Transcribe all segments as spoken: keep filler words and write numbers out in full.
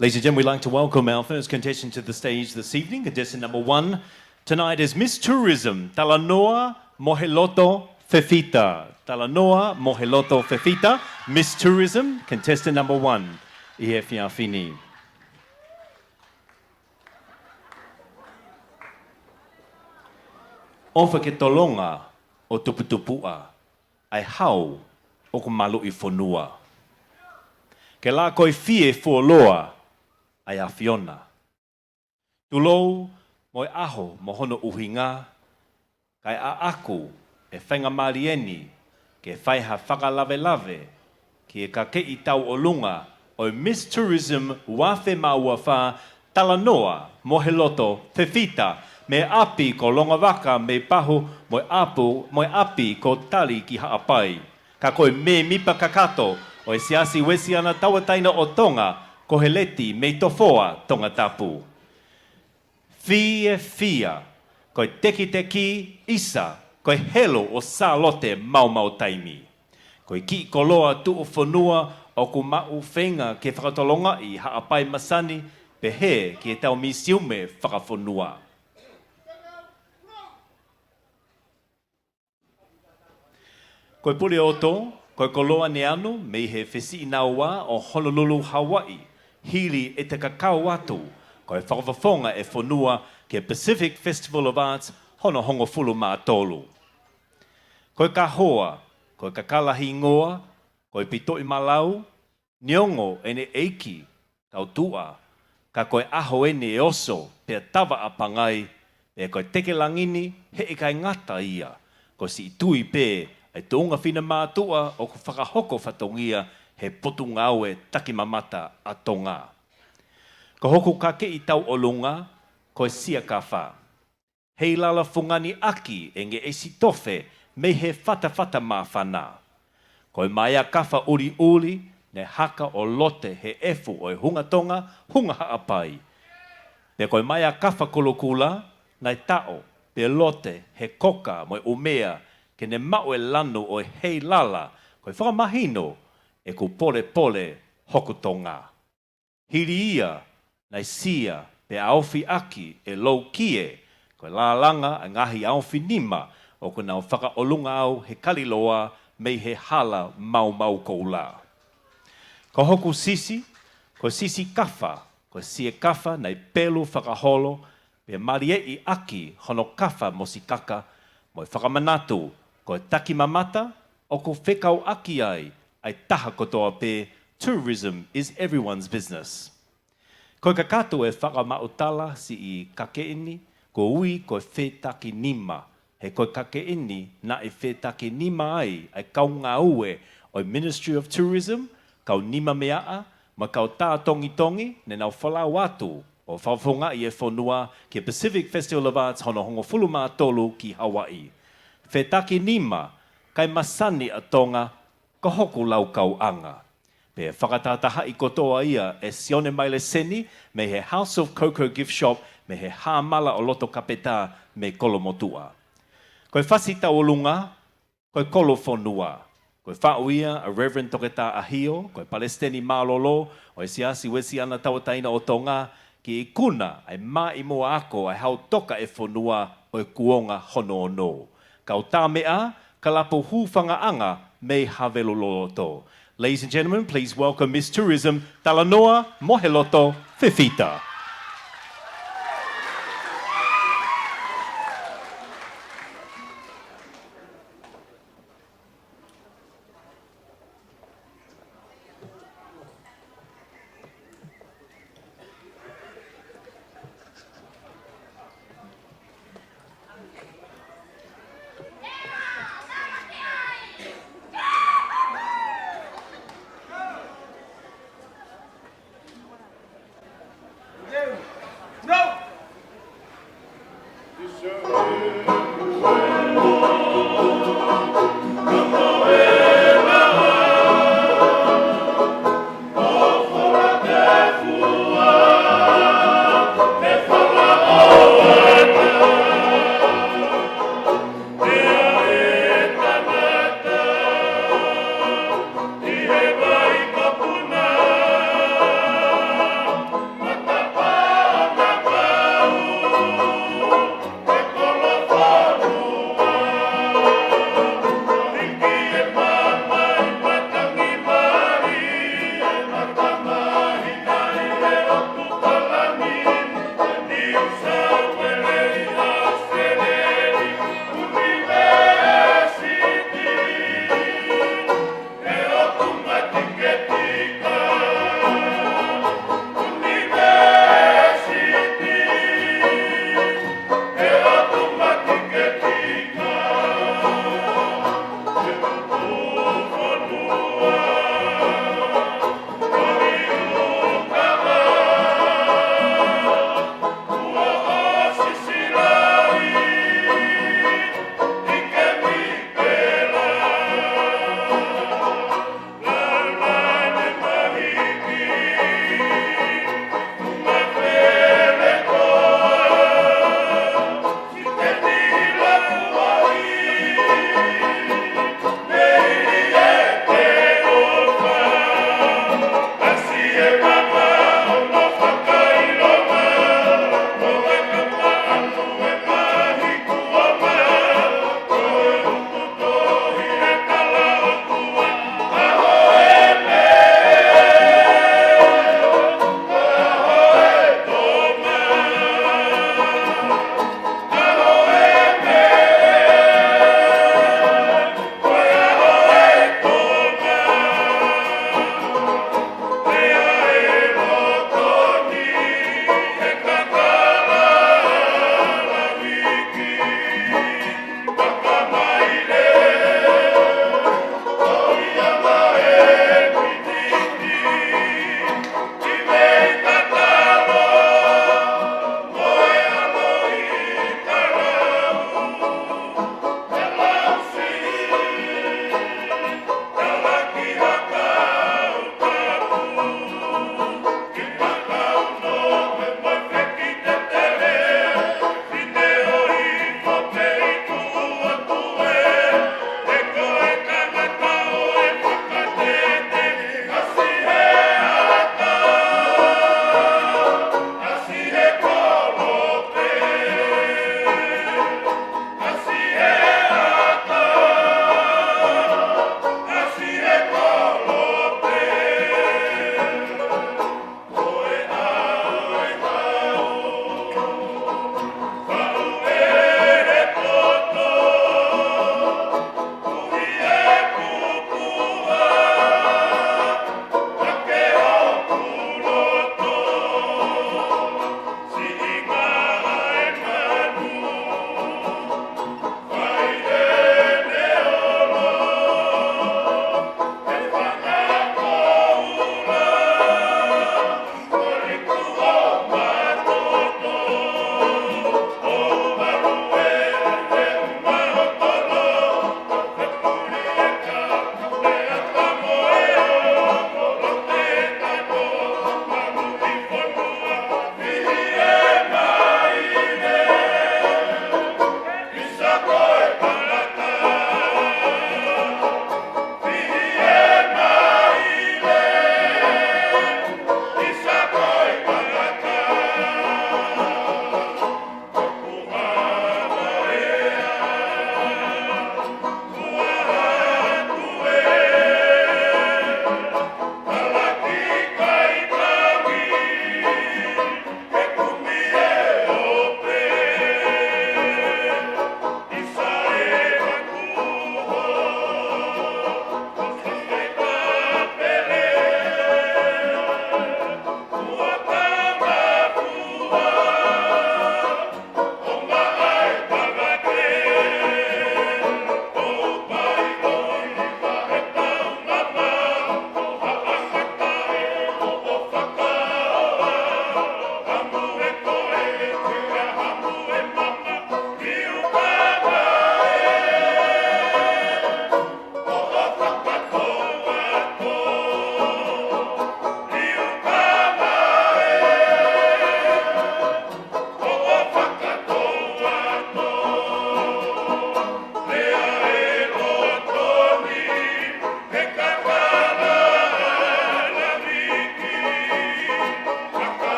Ladies and gentlemen, we'd like to welcome our first contestant to the stage this evening, contestant number one. Tonight is Miss Tourism, Talanoa Moheloto Fefita. Talanoa Moheloto Fefita, Miss Tourism, contestant number one. ʻI he efiafi ni. ʻOfa ke tolonga ʻo tuputupuʻa ʻa e hau ʻoku maluʻi fonua. Ke lākoifie fuoloa ʻa e ʻAfiona. Tulou mo e ʻaho mo hono ʻuhinga, kae ʻaʻaku e faingamālie ni ke fai ha fakalavelave ki he kakeʻi tauʻolunga ʻo e Miss Tourism ua afe mā ua fā, Talanoa Moheloto Fefita, mei ʻapi ko Longavaka mei Pahu, mo e ʻapu, mo e ʻapi ko Tali ki Haʻapai. Ka ko e mēmipa kakato ʻo e Siasi Uēsiliana Tauʻatāina ʻo Tonga, ko Heleti mei Tofoa, Tongatapu. Fiefia, ko e tekiteki ʻisa, ko e helu ʻo Sālote Maumau Taimi. Ko e kiʻi koloa tuʻufonua ʻoku maʻu feinga ke fakatolongaʻi Haʻapai masani, pehē ki heʻetau misiume fakafonua. Ko e Puleʻoto, ko e koloa ne anu mei he Fesiʻinaua ʻo Honolulu, Hawaii, hili ʻete kakau atu ko e fakafofonga e fonua ki he Pacific Festival of Arts hono hongofulu mā tolu. Ko e kahoa, ko e kakala hingoa, ko e pitoʻi malau, neongo ʻene ʻeiki, kau tuʻa, ka ko e ʻaho eni ʻe oso pea tava ʻa Pangai, pea ko e teke langi ni heʻikai ngata ia, ko siʻi tui pē ʻa e tuʻunga finemātuʻa ʻoku fakahoko fatongia he Potungāue Takimamata ʻa Tonga. Ko hoku kakeʻi tauʻolunga, ko e siakafa. Heilala fungani ʻaki e ngeʻesi tofe mei he fatafata māfana. Ko e maeakafa ʻuliʻuli, ne haka ʻo lote he efu ʻo e hunga Tonga, hunga Haʻapai. Pea ko e maeakafa kulokula, naʻe taʻo, pea lote he koka mo e ʻumea, ke ne maʻu e lanu ʻo e heilala, ko e fakamahino ʻeku polepole hoku Tonga. Hili ia, naʻe sia pea ʻaofi ʻaki ʻe Loukie, ko e lālanga ʻa e ngaahi ʻaofi nima ʻoku nau fakaʻolunga au he kaliloa mei he hala maumau koula. Ko hoku sisi, ko e sisi kafa, ko e siakafa naʻe pelu fakaholo, pea malieʻi ʻaki hono kafa mo sikaka, mo e fakamanatu, ko e takimamata ʻoku fekauʻaki ai ʻa e taha kotoa pē, tourism is everyone's business. Ko e kakato e fakamaʻutala siʻi kakeʻi ni, ko e ui ko e fetakinima, he ko e kakeʻi ni naʻe fetakinima ai ʻa e kau ngāue ʻo e Ministry of Tourism, kau nimameaʻa, mo e kau tā tongitongi, ne nau folau atu ʻo fakafofongaʻi e fonua ki he Pacific Festival of Arts hono hongofulu mā tolu ki Hawaii. Fetakinima, kae masani ʻa Tonga, ko hoku laukauʻanga. Pea fakatahatahaʻi kotoa ia ʻe Sione Maileseni mei he House of Cocoa Gift Shop mei he Hāmala ʻo Lotokapeta mei Kolomotuʻa. Ko e fasi tauʻolunga, ko e Kolo Fonua. Ko e faʻu ia ʻa Reverend Toketā ʻAhio, ko e Palesiteni Mālōlō ʻo e Siasi Uēsiliana Tauʻatāina ʻo Tonga, ke ikuna ʻa e maʻimoa ako ʻa e hau toka e fonua ʻo e kuonga hono ono. Kau tā meʻa, kalapu hūfangaʻanga mei Havelu loloto. Ladies and gentlemen, please welcome Miss Tourism, Talanoa Moheloto Fefita.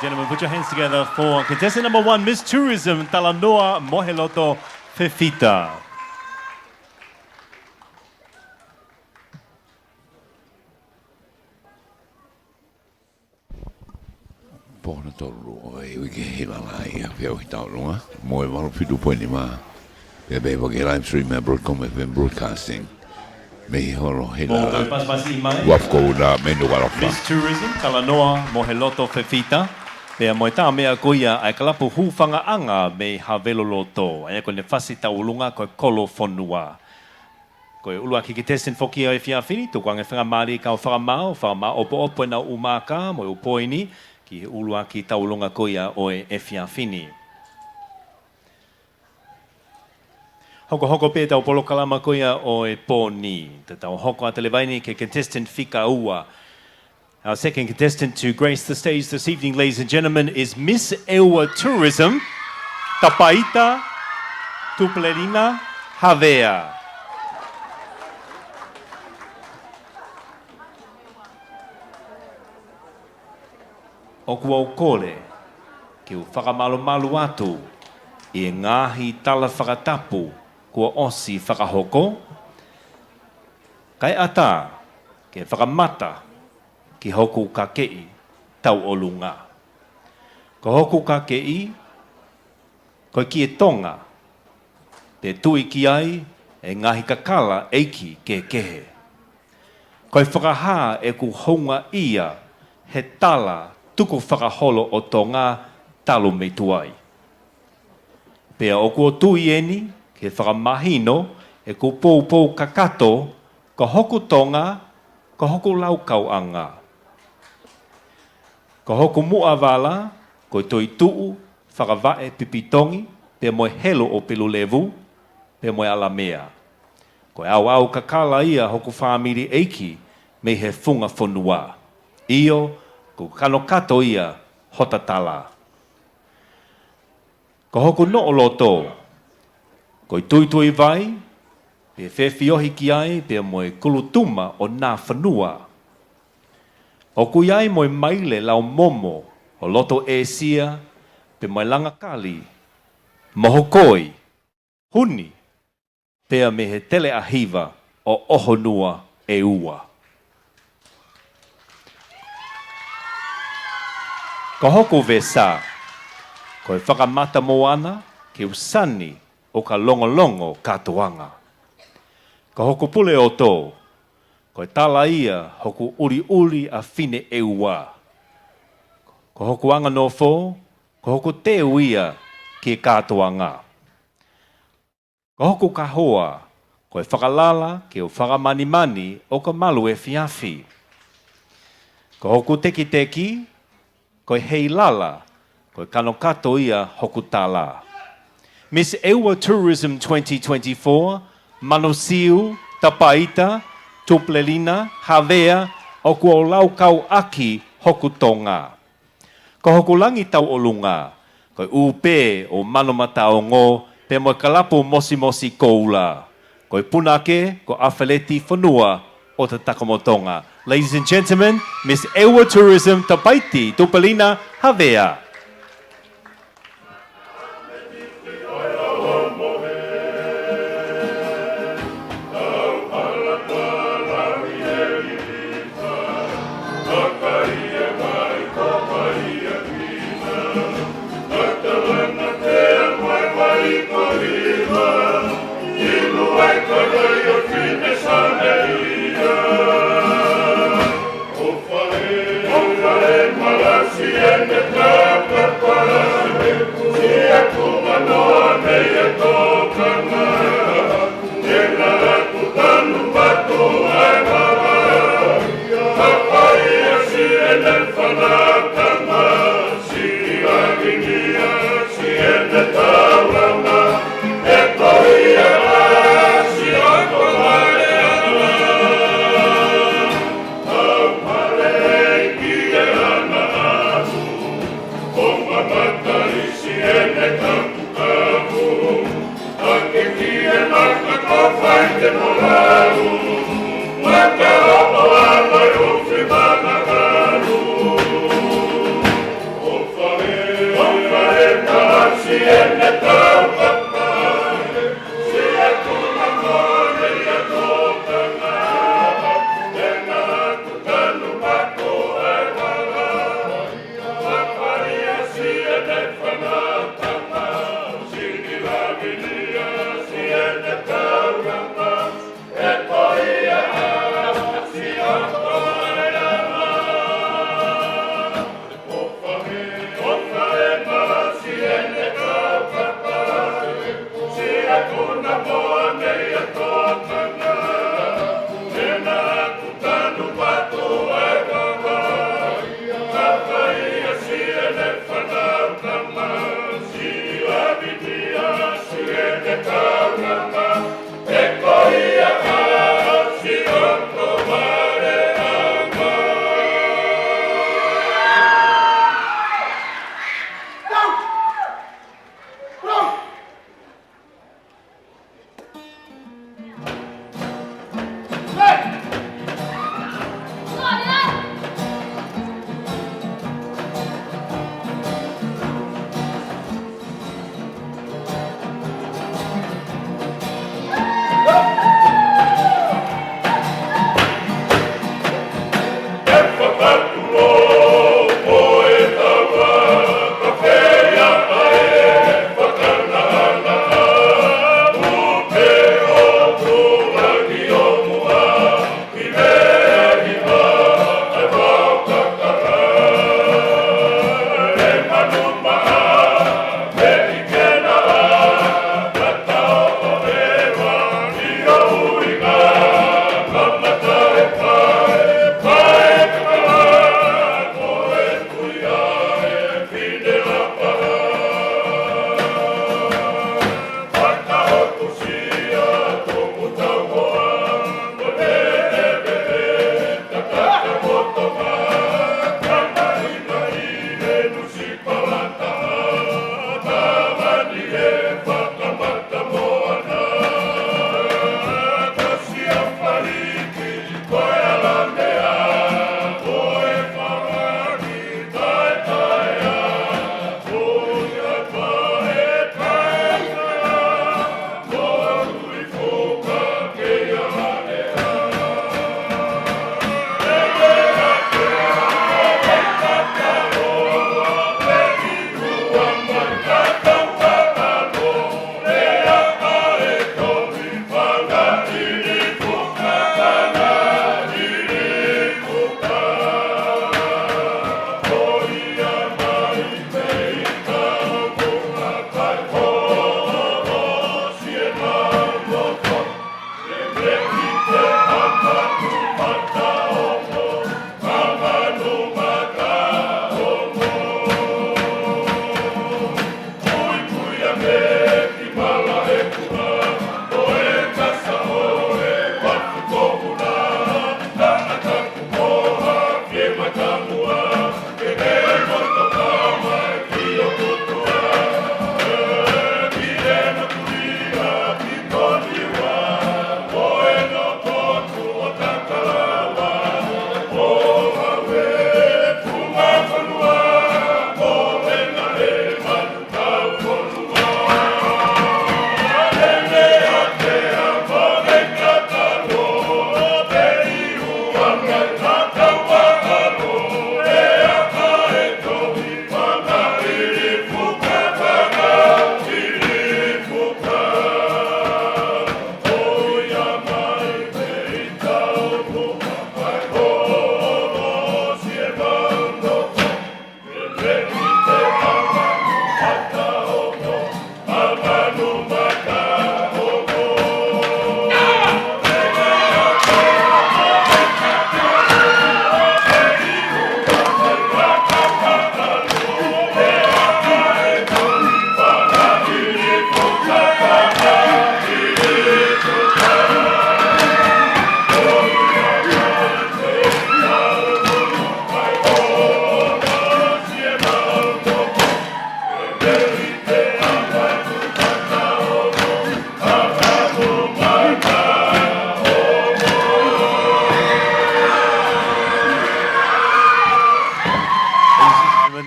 Gentlemen, put your hands together for contestant number one, Miss Tourism, Talanoa Moheloto Fefita. Pō hono tolu ʻo e uike Heilala ʻi he feʻauhi tauʻolunga, mo e valu fitu poini mā. Pea pehē foki ki he live stream ʻa e Broadcom F M Broadcasting. Mei he holo Heilala. Mou kau pasipasi mai. Uafu Koula mei Nukuʻalofa. Miss Tourism, Talanoa Moheloto Fefita. Pea mo e taha meʻa ko ia ʻa e kalapu hūfangaʻanga mei Havelotoa. ʻA ia ko ʻene fasi tauʻolunga ko e Kolo Fonua. Ko e ʻuluaki contestant foki ʻo e efiafi ni, tuku ange faingamālie kau fakamaau, fakamaʻopoʻopo ʻenau ʻū māka mo e ʻū poini ki he ʻuluaki tauʻolunga ko ia ʻo e efiafi ni. Hokohoko pē ʻetau polokalama ko ia ʻo e pō ni. Te tau hoko atu leva eni ki he contestant fika ua. Our second contestant to grace the stage this evening, ladies and gentlemen, is Miss ʻEua Tourism, Tapaita Tupelelina Havea. ʻOku ou kole ke u fakamalumalu atu ʻi he ngaahi tala fakatapu kuo ʻosi fakahoko, kae ʻatā ke fakamata ki hoku kakeʻi tauʻolunga. Ko hoku kakeʻi, ko e kie Tonga, pea tui ki ai e ngaahi kakala ʻeiki kehekehe. Ko e fakahā ʻeku houngaʻia he tala tukufakaholo ʻo Tonga talu mei tuai. Pea ʻoku ou tui eni ke fakamahino ʻeku poupou kakato, ko hoku Tonga, ko hoku laukauʻanga. Ko hoku muʻa vala, ko e toetuʻu fakavaʻe Pipitongi, pea mo e helu ʻo Pelulevu, pea mo e ʻAlamea. Ko e ʻauʻau kakala ia hoku fāmili ʻeiki mei he funga fonua. ʻIo, ko e kanokato ia hota tala. Ko hoku noʻo loto, ko e tuitui vai, pea fefiohi ki ai, pea mo e kulutuma ʻo Nafanua. ʻOku ʻi ai mo e maile laumomo ʻo loto ʻĒsia, pea mo e langa kali, mo hokoi, huni, pea mei he tele ʻa hiva ʻo ʻOhonua ʻe ua. Ko hoku vesa, ko e fakamata moana ke u sani ʻo ka longolongo kātoanga. Ko hoku pule ʻoto, ko e tala ia hoku ʻuliʻuli ʻa Fine ʻEua. Ko hoku anga nofo, ko hoku teu ia ki he kātoanga. Ko hoku kahoa, ko e fakalala ke u fakamanimani ʻo ka malu efiafi. Ko hoku tekiteki, ko e heilala, ko e kanokato ia hoku tala. Miss ʻEua Tourism twenty twenty-four, Manusiu Tapaita Tupelelina Havea, ʻoku ou laukau ʻaki hoku Tonga. Ko hoku langi tauʻolunga, ko e ʻū pē ʻo Manu Mataongo, pea mo e kalapu Mosimosi Koula. Ko e punake, ko ʻAfeleti Fonua ʻo Tatakomotonga. Ladies and gentlemen, Miss ʻEua Tourism Tapaita Tupelelina Havea.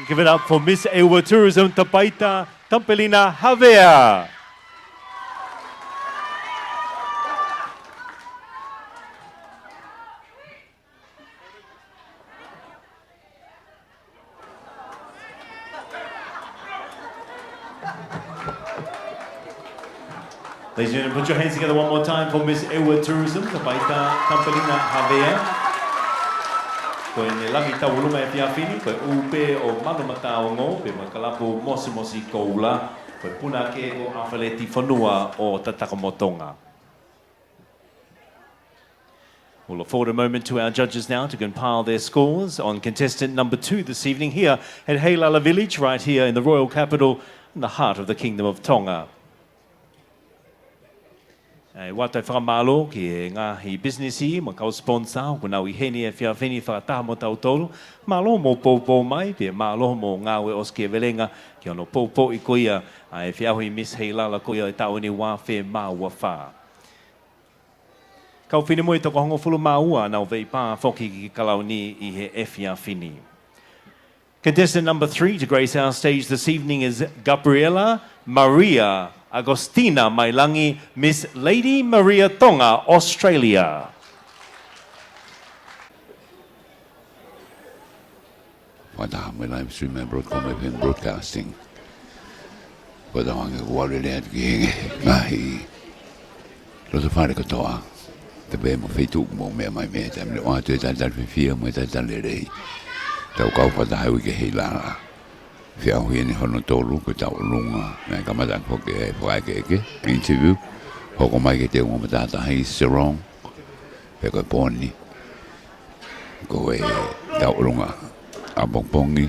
Give it up for Miss ʻEua Tourism, Tapaita Tampelina Havea. Ladies and gentlemen, put your hands together one more time for Miss ʻEua Tourism, Tapaita Tampelina Havea. Ko ʻene langi tauʻolunga he efiafi ni, ko e ʻū pē ʻo Manu Mataongo, pea mo e kalapu Mosimosi Koula, ko e punake ko ʻAfaleti Fonua ʻo Tatakamotonga. We'll afford a moment to our judges now to compile their scores on contestant number two this evening here at Heilala Village, right here in the royal capital, in the heart of the Kingdom of Tonga. ʻE ʻoatu e fakamālō ki he ngaahi pisinisi mo e kau sponsor ʻoku nau ʻi heni he efiafi ni fakataha mo tautolu. Mālō hoʻomou poupou mai, pea mālō hoʻomou ngāue ʻosikiavelenga ki hono poupouʻi ko ia ʻa e feʻauhi Miss Heilala ko ia ʻo e taʻu ni ua afe mā ua fā. Kau finemui ʻe toko hongofulu mā ua ʻa ʻenau veipā foki ki he kalauni ʻi he efiafi ni. Contestant number three to grace our stage this evening is Gabriella Maria Agostina Mailangi, Miss Lady Maria Tonga, Australia. Fakataha mo e live stream ʻa e Broadcom F M Broadcasting. Ko e tauange kuo ʻalu lelei atu ki he ngaahi loto fale kotoa. Tapu mo e feituʻu ʻoku mou meʻa mai mei ai, taimi ni ʻoatu e talitali fiefia mo e talitali lelei. Tau kau fakataha he uike Heilala. Feʻauhi eni hono tolu, ko e tauʻolunga, naʻe kamata foki e fakaʻekeʻeke, interview, hoko mai ki he teunga matātahi, sarong, pea ko e pō ni, ko e tauʻolunga ʻapongipongi,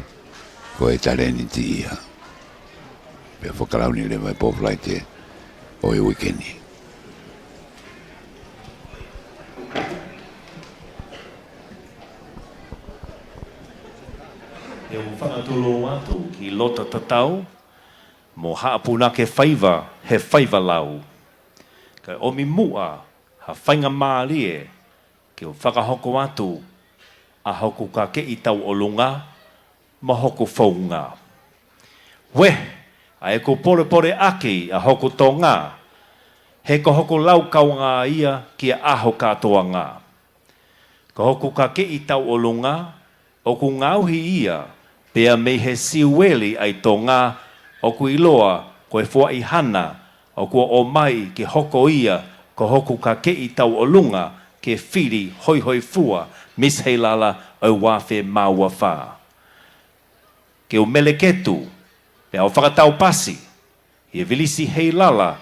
ko e talēniti ia. Pea fakakalauni leva he pō Falaite ʻo e uike ni. ʻE u fakatulou atu ki loto tatau, mo haʻa punake faiva he faiva lau. Kae ʻomi muʻa ha faingamālie ke u fakahoko atu ʻa hoku kakeʻi tauʻolunga mo hoku founga. Uehe ʻa ʻeku polepole ʻaki ʻa hoku Tonga, he ko hoku lau kaungā ia ki he ʻaho kātoanga. Ko hoku kakeʻi tauʻolunga, ʻoku ngaohi ia pea mei he siueli ʻa e Tonga, ʻoku ʻiloa ko e fuaʻi hana, ʻoku ʻomai ke hoko ia ko hoku kakeʻi tauʻolunga ke fili hoihoifua Miss Heilala ʻo e ua afe mā ua fā. Ke u meleketu, pea u fakataupasi ʻi he vilisi Heilala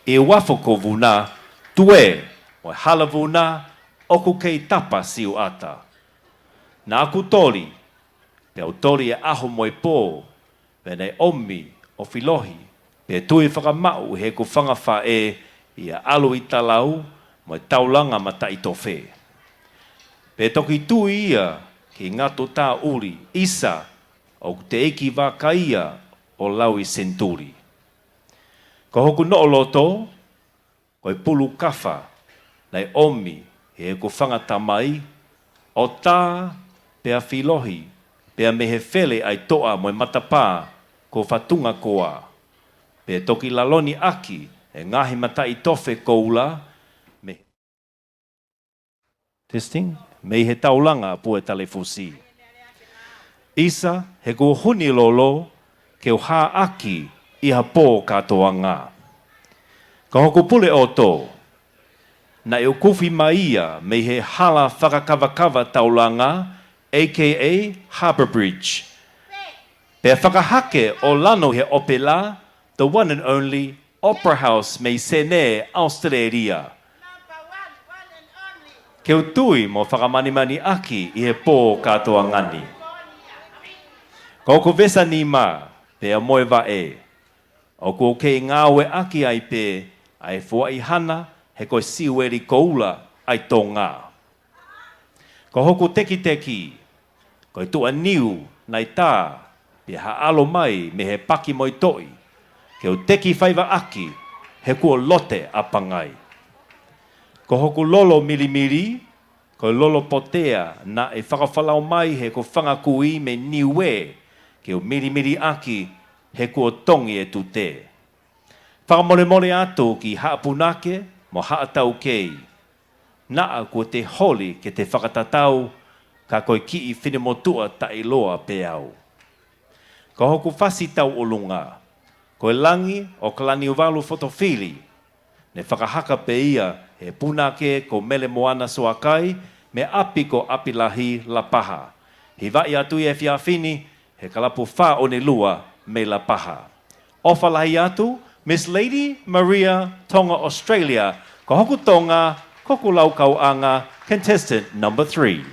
ʻi Uafo ko Vuna, tuē mo e hala Vuna, ʻoku kei tapa Siuʻata. Naʻa ku toli, pea u toli e ʻaho mo e pō, pea naʻe ʻomi ʻo filohi, pea tui fakamaʻu ʻe heʻeku fanga faʻē ʻi he ʻalu ʻi talau mo e taulanga mataʻitofe. Pea toki tui ia ki Ngāto Taʻuli, ʻisa, ʻoku teʻeki vaka ia ʻo lau ʻi senituli. Ko hoku noʻo loto, ko e pulu kafa naʻe ʻomi ʻe heʻeku fanga tamai, ʻo tā pea filohi, pea mei he fele ʻa e toʻa mo e matapā ko Fatungakoa. Pea toki laloni ʻaki e ngaahi mataʻitofe koula mei Testing. mei he taulanga pue talefusi. ʻIsa, he kuo huni lolo, ke u hā ʻaki ʻi ha pō kātoanga. Ko hoku pule ʻoto, naʻe ʻukufi mai ia mei he hala fakakavakava taulanga, A K A Harbour Bridge. Pea fakahake ʻo lanu he ʻopela, the one and only Opera House mei Senē, ʻAositelēlia. Ke u tui mo fakamanimani ʻaki ʻi he pō kātoanga ni. Ko hoku vesa nima, pea mo e vaʻe, ʻoku ou kei ngāueʻaki ai pē ʻa e fuaʻi hana he ko e siueli koula ʻa e Tonga. Ko hoku tekiteki, ko e tuʻa niu naʻe tā, pea haʻalo mai mei he paki mo e toʻi, ke u teki faiva ʻaki he kuo lote ʻa Pangai. Ko hoku lolo milimili, ko e lolo potea naʻe fakafolau mai heʻeku fanga kui mei Niuē, ke u milimili ʻaki he kuo tongi e tute. Fakamolemole atu ki haʻa punake mo haʻa taukei. Naʻa kuo te holi ke te fakatatau, ka ko e kiʻi finemotuʻa taʻeʻiloa pē au. Ko hoku fasi tauʻolunga, ko e Langi ʻo Kalaniuvalu Fotofili, ne fakahaka pē ia he punake ko Mele Moana Soakai mei ʻapi ko ʻApilahi, Lapaha. Hivaʻi atu ia he efiafi ni he kalapu Fā ʻOne Lua mei Lapaha. ʻOfa lahi atu, Miss Lady Maria, Tonga, Australia, ko hoku Tonga, ko hoku laukauʻanga, contestant number three.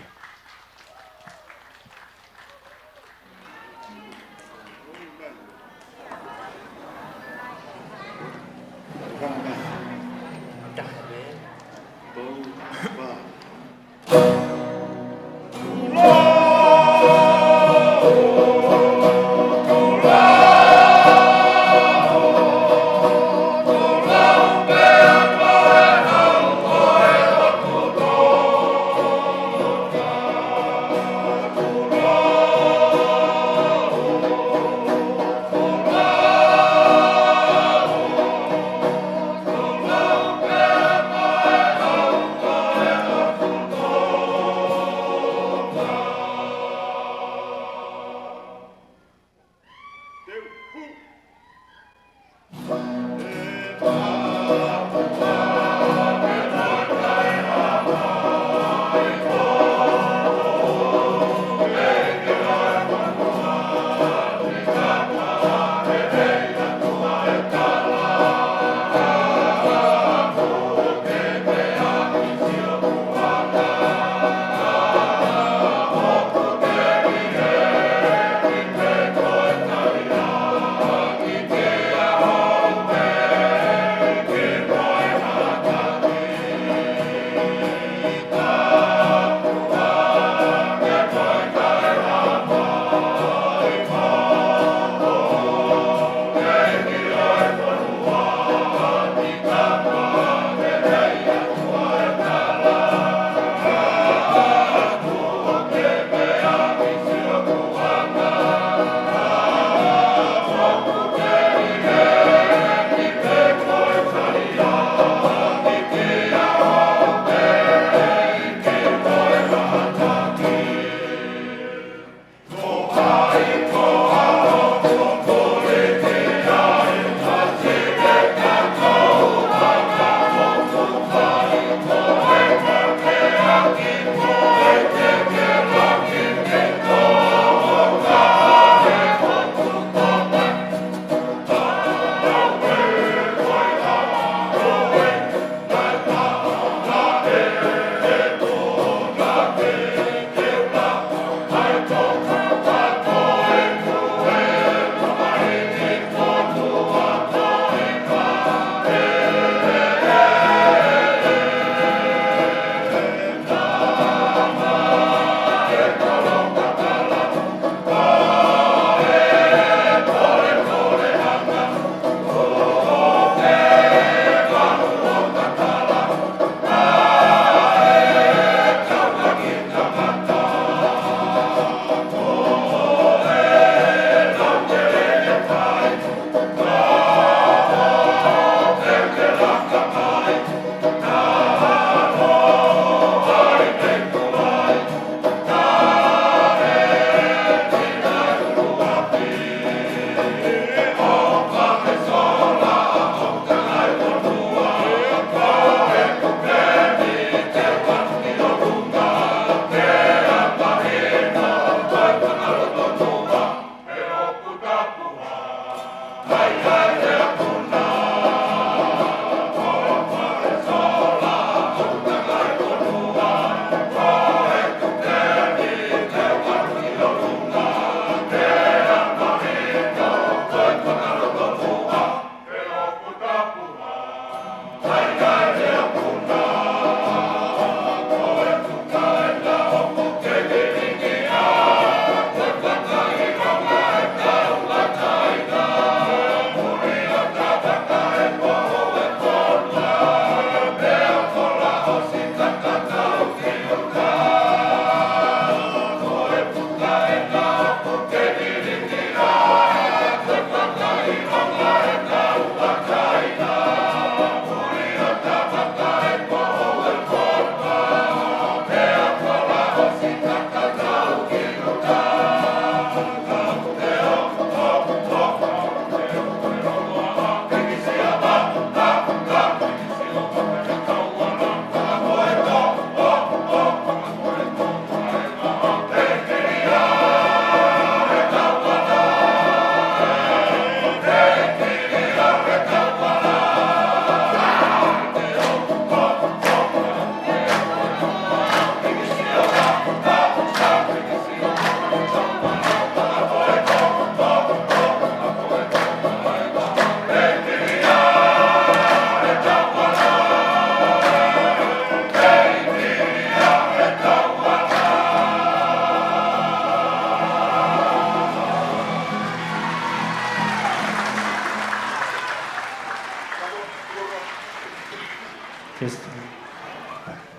Just,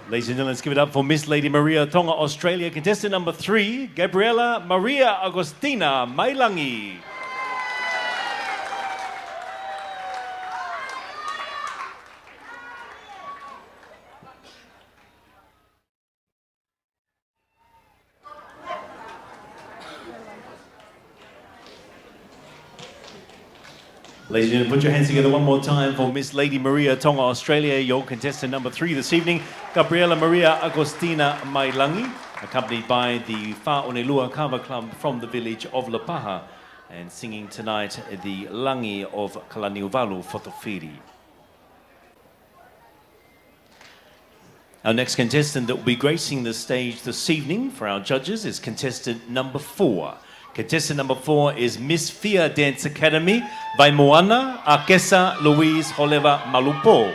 ladies and gentlemen, let's give it up for Miss Lady Maria Tonga Australia, contestant number three, Gabriela Maria Agostina Mailangi. Ladies and gentlemen, put your hands together one more time for Miss Lady Maria Tonga Australia, your contestant number three this evening, Gabriela Maria Agostina Mailangi, accompanied by the Fā One Lua Kava Club from the village of Lapaha, and singing tonight the Langi of Kalaniuvalu Fotofili. Our next contestant that will be gracing the stage this evening for our judges is contestant number four. Contestant number four is Miss Fia Dance Academy, Vaimoana, Akesa Louise Holeva Malupo.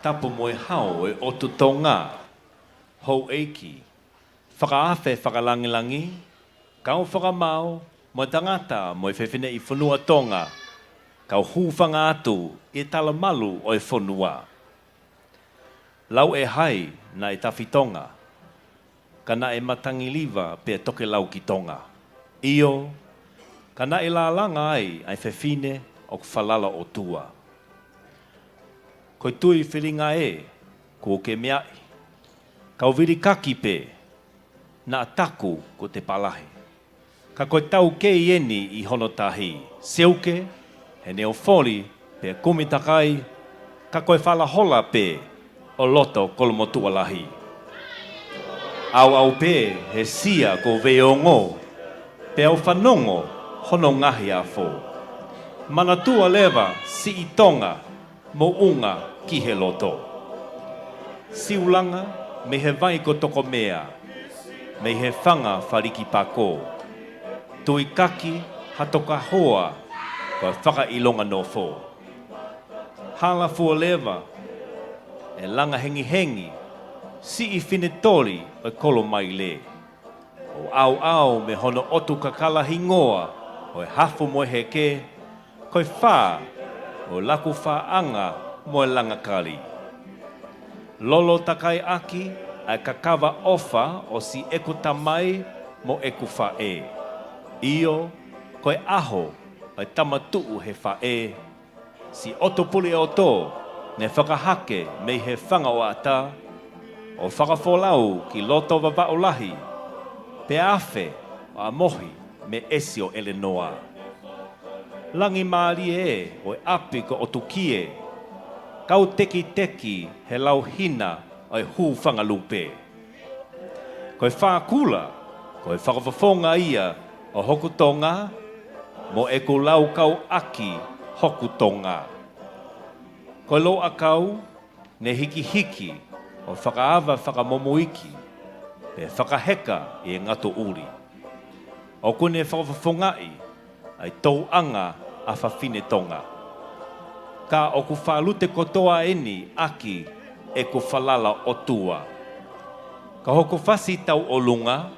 Tapu mo e hao ʻo e ʻOtu Tonga, houʻeiki, fakaafe fakalangilangi, kau fakamaau, mo e tangata mo e fefineʻi fonua Tonga, kau hūfanga atu ʻi he talamalu ʻo e fonua. Lau ʻe hai naʻe tafi Tonga, ka naʻe matangi liva pea tokelau ki Tonga. ʻIo, ka naʻe lālanga ai ʻa e fefine ʻoku falala ʻOtua. Ko e tui filinga ē, kuo ke meaʻi, kau vilikaki pē, naʻa taku kuo te palahi. Ka ko e taukei eni ʻi hono tahi, seuke, he neofoli, pea kumi takai, ka ko e falahola pē ʻo loto Kolomotuʻa lahi. ʻAuʻau pē he sia ko Veongo, pea u fanongo hono ngaahi afo. Manatua leva siʻi Tonga, moʻunga ki he loto. Siulanga mei he vai ko Tokomea, mei he fanga Falikipako. Tuikaki ha tokahoa ko e fakaʻilonga nofo. Hala fua leva e langa hengihengi, siʻi finetoli ʻo e Kolomaile. ʻO ʻauʻau mei hono ʻotu kakala hingoa ʻo e Hafu mo e Heke, ko e fā ʻo Lakufaʻanga mo e Langakali. Lolo takai ʻaki ʻa e kakava ʻofa ʻo siʻeku tamai mo ʻeku faʻē. ʻIo, ko e ʻaho ʻo e tama tuʻu he faʻē, siʻoto puli ʻoto ne fakahake mei he fanga ʻo ʻAta, ʻo fakafolau ki loto Vavaʻu lahi, pea afe ʻo ʻamohi mei ʻEsi ʻo ʻElenoa. Langi mālie ē ʻo e ʻapi ko ʻOtukie, kau tekiteki he lau hina ʻo e hūfanga lupe. Ko e fā kula, ko e fakafofonga ia ʻo hoku Tonga, mo ʻeku laukau ʻaki hoku Tonga. Ko e lōʻakau, Ne hikihiki ʻo fakaava fakamomoiki, pea fakaheka ʻi he ngatuʻuli. ʻOku ne fakafofongaʻi ʻa e tōʻonga ʻa fafine Tonga. Ka ʻoku fālute kotoa eni ʻaki ʻeku falala ʻOtua. Ka hoko fasi tauʻolunga,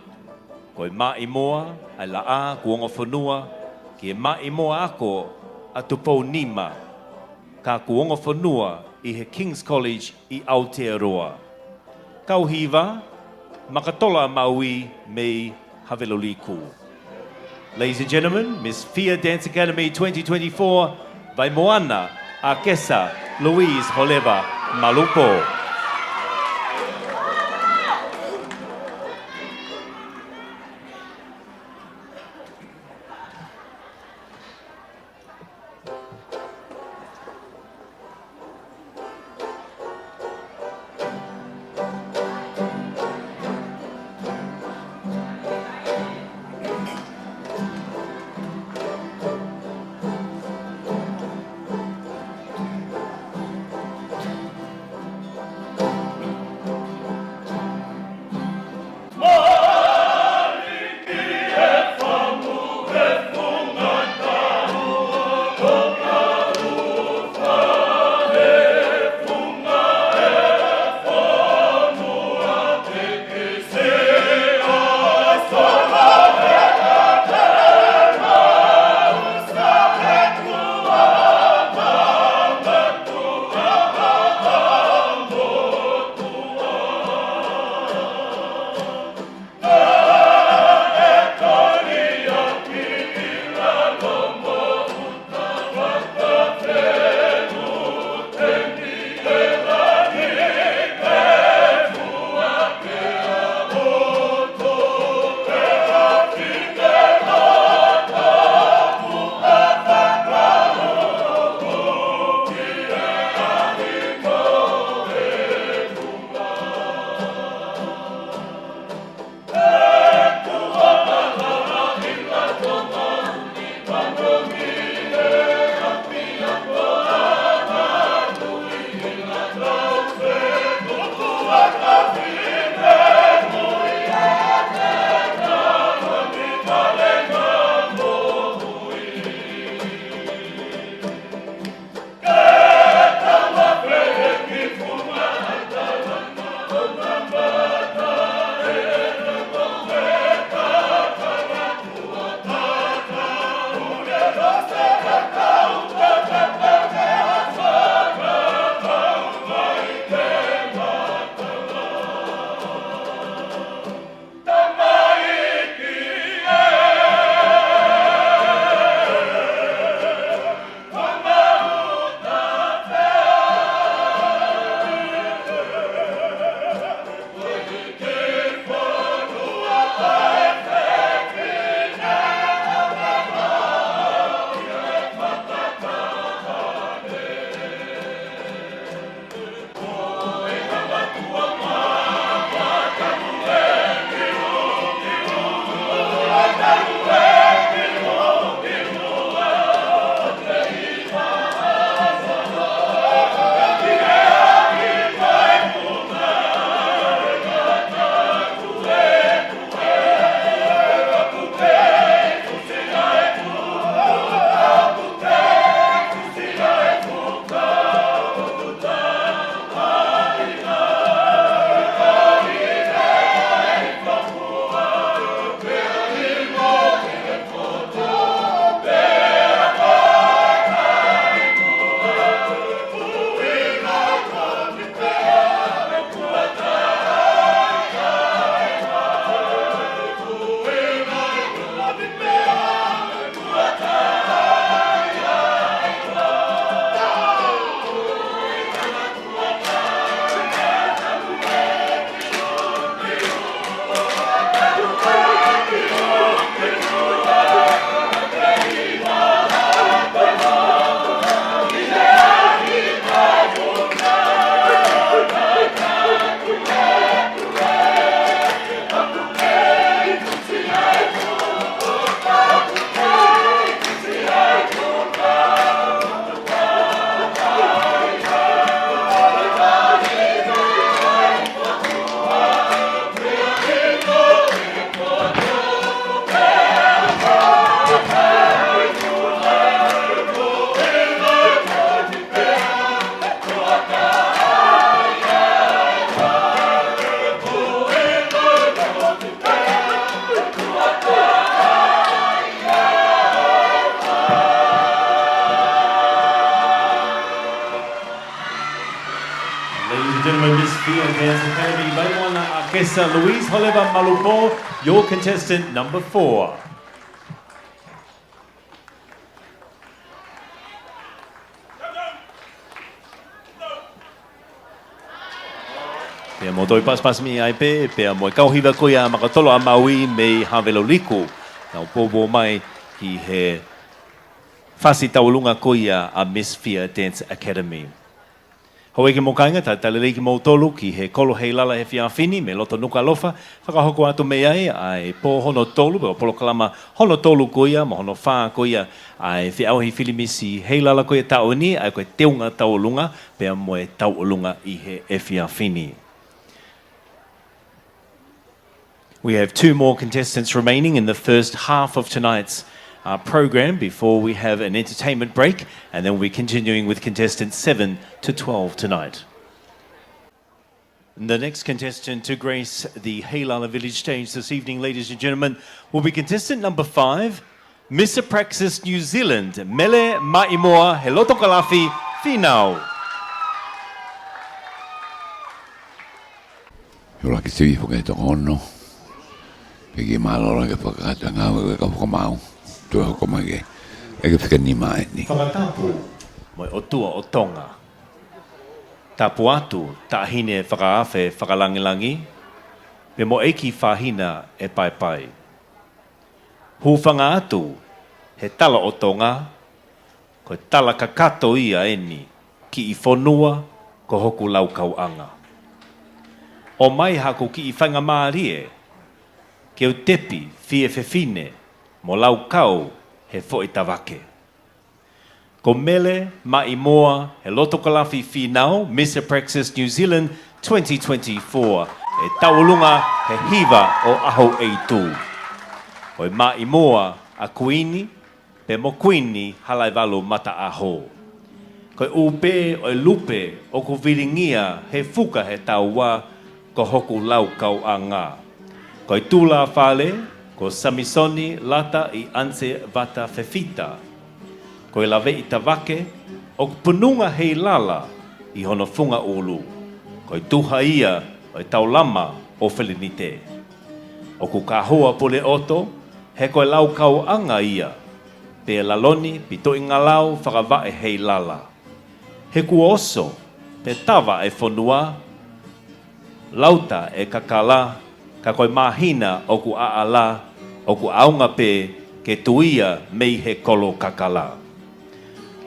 ko e maʻimoa ʻa e laʻā kuo ongo fonua ki he maʻimoa ako ʻa Tupou Nima, ka kuo ongo fonua ʻi he King's College ʻi Aotearoa. Kau hiva, Makatola Maui mei Havelolikū. Ladies and gentlemen, Miss Fia Dance Academy twenty twenty-four, Vaimoana ʻAkesa Louise Holeva Malupo. Fia Dance Academy, Vaimoana ʻAkesa, Louise Holeva Malupō, your contestant number four. Pea mo e toi pasipasi mei ai pē, pea mo e kau hiva ko ia ʻa Makatolo ʻa Maui mei Haveloliku. Nau poupou mai ki he fasi tauʻolunga ko ia ʻa Miss Fia Dance Academy. Houʻeiki mo kāinga, talitali lelei kimoutolu ki he kolo Heilala he efiafi ni mei loto Nukuʻalofa, fakahoko atu mei ai ʻa e pō hono tolu, pe ko e polokalama hono tolu ko ia, mo hono fā ko ia ʻa e feʻauhi filimisi Heilala ko ia ʻo e taʻu ni, ʻa ia ko e teunga tauʻolunga, pea mo e tauʻolunga ʻi he efiafi ni. We have two more contestants remaining in the first half of tonight's, uh, program before we have an entertainment break, and then we'll be continuing with contestants seven to twelve tonight. The next contestant to grace the Heilala Village stage this evening, ladies and gentlemen, will be contestant number five, Miss Apraxis New Zealand, Mele Maʻimoa, he loto kalafi Fīnau. He ʻuluaki sivi foki e toko ono. Pea ke mālōlō ke fakakata ngāue ke ka fakamaau. Toe hoko mai ke. ʻEke fika nima eni. Fakatapu mo e ʻOtua ʻo Tonga. Tapu atu, Taʻahine Fakaafe Fakalangilangi, pea mo e ʻEiki Fahina ʻe Paepae. Hūfanga atu, he tala ʻo Tonga, ko e tala kakato ia eni, kiʻi fonua, ko hoku laukauʻanga. ʻOmai haku kiʻi faingamālie, ke u tepi, fie fefine, mo laukau, he foʻi tavake. Ko Mele Maʻimoa, he loto kalafi Fīnau, Miss Apraxis New Zealand twenty twenty-four, ʻe tauʻolunga he hiva ʻo ʻAhoʻeitu. Ko e maʻimoa ʻa Kuini, pea mo Kuini Halaevalu Mataʻaho. Ko e ʻupē ʻo e lupe ʻoku vilingia he fuka he taua, ko hoku laukauʻanga. Ko e tulafale, ko Samisoni Lata ʻi ʻAnse Vata Fefita. Ko e laveʻi tavake, ʻoku pununga Heilala ʻi hono funga ʻulu. Ko e tuha ia ʻo e taulama ʻo Felinite. ʻOku kahua Puleʻoto, he ko e laukauʻanga ia. Pea Laloni Pitoʻingalau fakavaʻe Heilala. He kuo oso, pea tava e fonua, lauta e kakala, ka ko e māhina ʻoku ʻaʻala, ʻoku ʻaonga pē ke tuia mei he kolo kakala.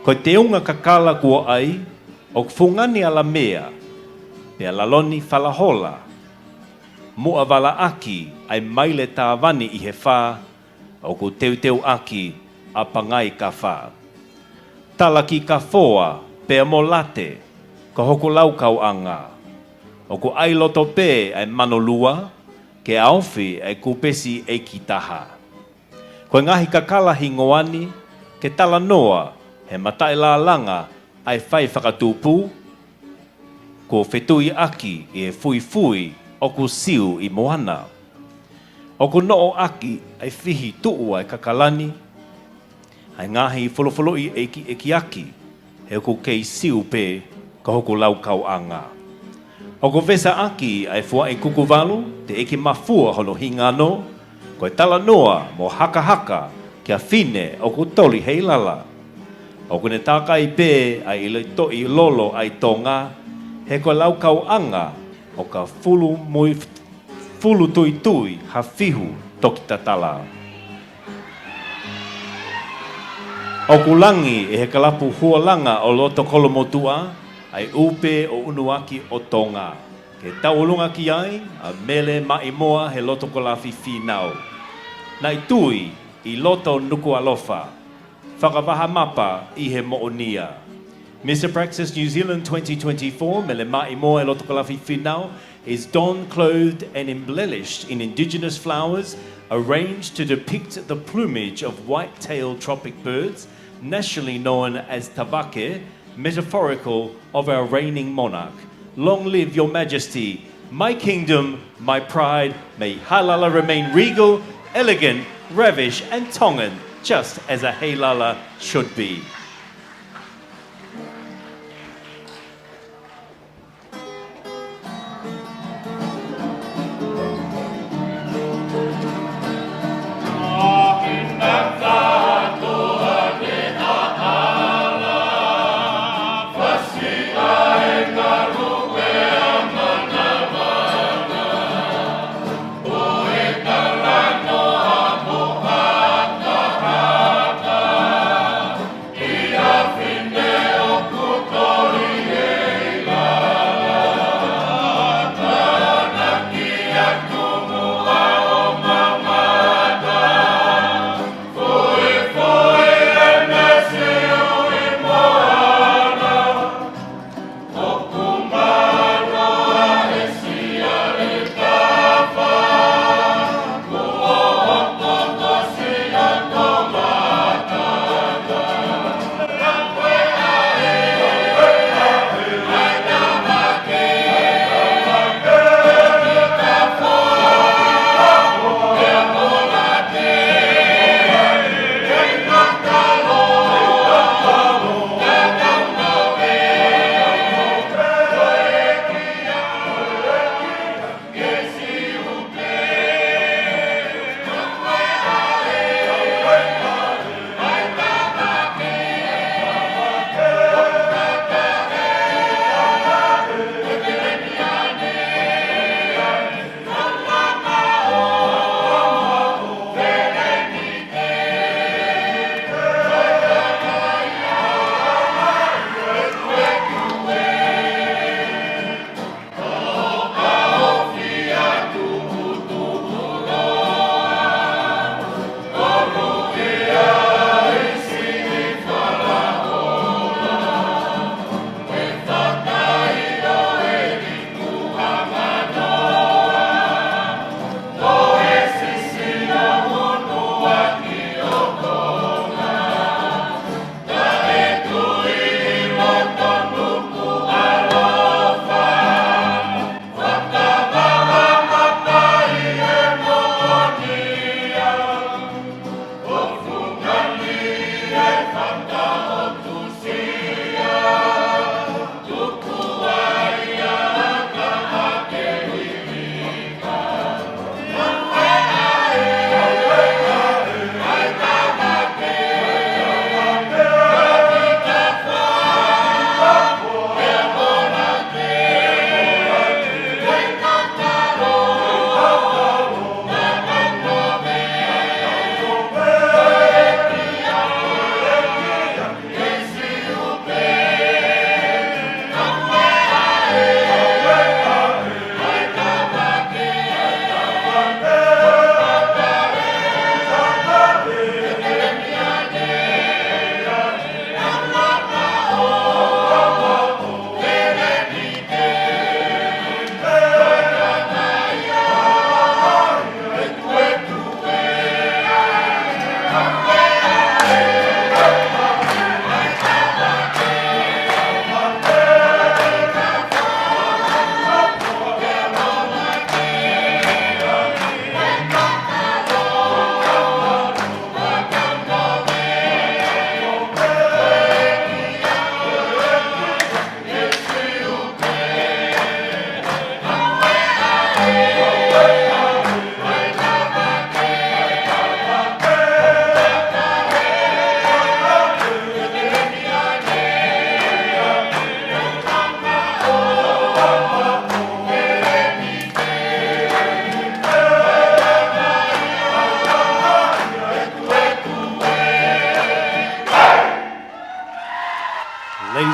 Ko e teunga kakala kuo ʻai, ʻoku fungani ʻa Lamea, pea Laloni Falahola, muʻa valaʻaki ʻa e maile tāvani ʻi he fā, ʻoku teuteuʻaki ʻa Pangai Kafa. Talaki Kafoa, pea mo Late, ko hoku laukauʻanga. ʻOku ʻai loto pē ʻa e Manolua, ke ʻaofi ʻa e kupesi ʻeikitaha. Ko e ngaahi kakala hingoa ni, ke talanoa, he mataʻi lālanga, ʻa e fai fakatupu, kuo fetuiʻaki ʻi he fuifui ʻoku siu ʻi moana. ʻOku noʻoʻaki ʻa e fihi tuʻu ʻa e kakala ni, ʻa e ngaahi folofoloʻi ʻekiʻekiʻaki, he ʻoku kei siu pē ko hoku laukauʻanga. ʻOku vesaʻaki ʻa e fuaʻi kukuvalu, teʻeki mafua hono hingano, ko e talanoa mo hakahaka kia Fine ʻoku toli Heilala. ʻOku ne tākai pē ʻa e ʻilotoʻi lolo ʻa e Tonga, he ko e laukauʻanga ʻoka fulu mui, fulu tuitui ha fihu toki tatala. ʻOku langi ʻe he kalapu hualanga ʻo loto Kolomotuʻa, ʻa e ʻupē ʻo ʻUnuaki ʻo Tonga. Ke tauʻolunga ki ai, ʻa Mele Maʻimoa he loto kalafi Fīnau. Naʻe tui, ʻi loto Nukuʻalofa. Fakavahamapa ʻi he moʻonia. Miss Apraxis New Zealand twenty twenty-four, Mele Maʻimoa he loto kalafi Fīnau, is donned, clothed and embellished in indigenous flowers, arranged to depict the plumage of white-tailed tropic birds, nationally known as tavake, metaphorical of our reigning monarch. Long live your majesty. My kingdom, my pride. May Heilala remain regal, elegant, ravish and Tongan, just as a Heilala should be.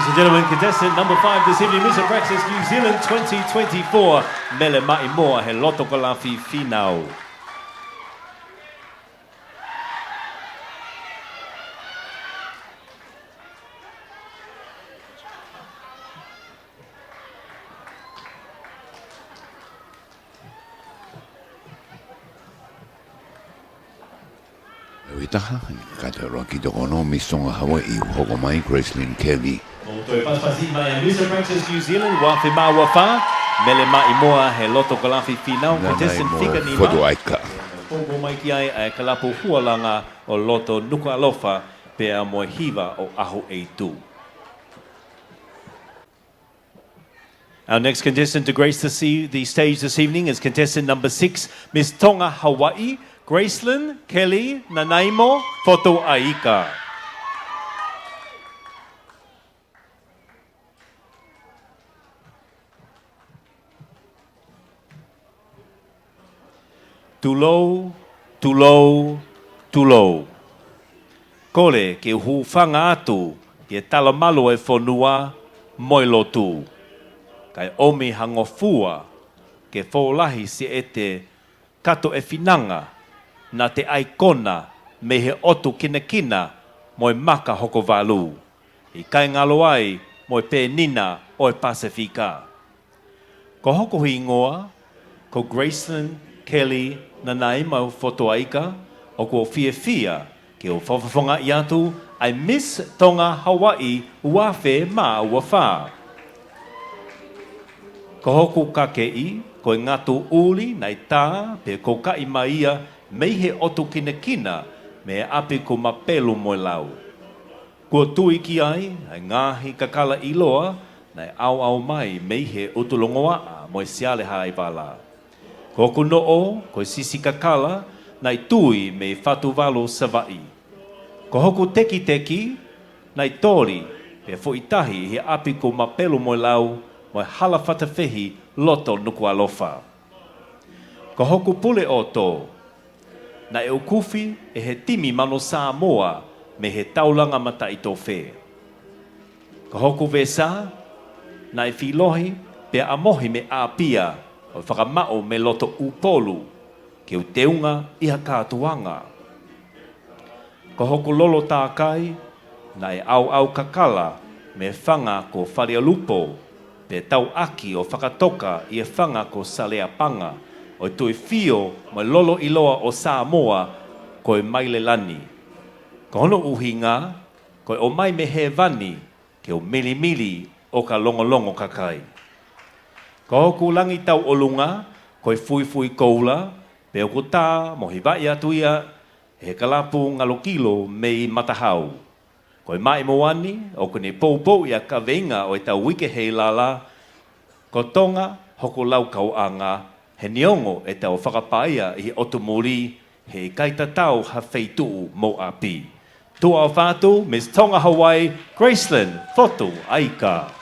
Ladies and gentlemen, contestant number five this evening, Miss Abraxas New Zealand twenty twenty-four, Mele Maʻimoa he loto kalafi Fīnau. ʻE ui taha, kātoa ki toko ono, Miss Tonga Hawaiʻi, hoko mai, Gracelyn Kelly. ʻO toe pasipasi mai ʻa Miss Abraxas New Zealand, ua afe mā ua fā, Mele Maʻimoa he loto kalafi Fīnau, Nanaimo contestant fika nima. Fotu Aika. Poupou mai ki ai ʻa e kalapu Hualanga ʻo Loto Nukuʻalofa, pea mo e hiva ʻo ʻAhoʻeitu. Our next contestant to grace the, se- the stage this evening is contestant number six, Miss Tonga Hawaiʻi, Gracelyn Kelly Nanaimo Fotuaika. Tulou, tulou, tulou. Kole ke u hūfanga atu ki he talamalu ʻo e fonua mo e lotu. Kae ʻomi ha ngofua ke folahi siʻete kato e finanga naʻa te ʻai kona mei he ʻotu kinakina mo e maka hoko valu. ʻIkai ngalo ai mo e pēnina ʻo e Pasifika. Ko hoku hingoa, ko Gracelyn Kelly Nanaimo Fotuaika, ʻoku ou fiefia ke u fakafofongaʻi atu ʻa e Miss Tonga Hawaiʻi ua afe mā ua fā. Ko hoku kakeʻi, ko e ngatu ʻuli naʻe tā pe koukaʻi mai ia mei he ʻotu kinakina mei he ʻapi ko Mapelu mo e Lau. Kuo tui ki ai ʻa e ngaahi kakala ʻiloa naʻe ʻauʻau mai mei he ʻUtulongoaʻa mo e Siale Haʻaivala. Ko hoku noʻo, ko e sisi kakala naʻe tui mei Fatuvalu, Savaiʻi. Ko hoku tekiteki naʻe toli pea foʻi tahi ʻi he ʻapi ko Mapelu mo e Lau mo e Hala Fatafehi, Loto Nukuʻalofa. Ko hoku pule ʻoto, naʻe ʻukufi ʻe he timi Manu Sāmoa mei he Taulanga Mataʻitofe. Ko hoku vesa, naʻe filohi pea ʻamohi mei ʻApia ʻo fakamaʻu mei loto ʻUpolu ke u teunga ʻi ha kātoanga. Ko hoku lolo tākai, naʻe ʻauʻau kakala mei he fanga ko Falealupo, pea tauʻaki ʻo fakatoka ʻi he fanga ko Saleapanga, ʻo e Tuʻifio mo e lolo ʻiloa ʻo Sāmoa ko e Mailelani. Ko hono ʻuhinga, ko e ʻomai mei hēvani ke u milimili ʻo ka longolongo kakai. Ko hoku langi tauʻolunga, ko e fuifui koula, pea ʻoku tā mo hivaʻi atu ia ʻe he kalapu Ngalukilo mei Matahau. Ko e maʻimoa ni, ʻoku ne poupouʻi ʻa e kaveinga ʻo ʻetau uike heilala, ko Tonga hoku laukauʻanga, he neongo ʻetau fakapaea ʻi he ʻotu muli, heʻikai tatau ha feituʻu mo ʻapi. Tuʻa ʻofa atu, Miss Tonga Hawaiʻi, Gracelyn Fotuaika.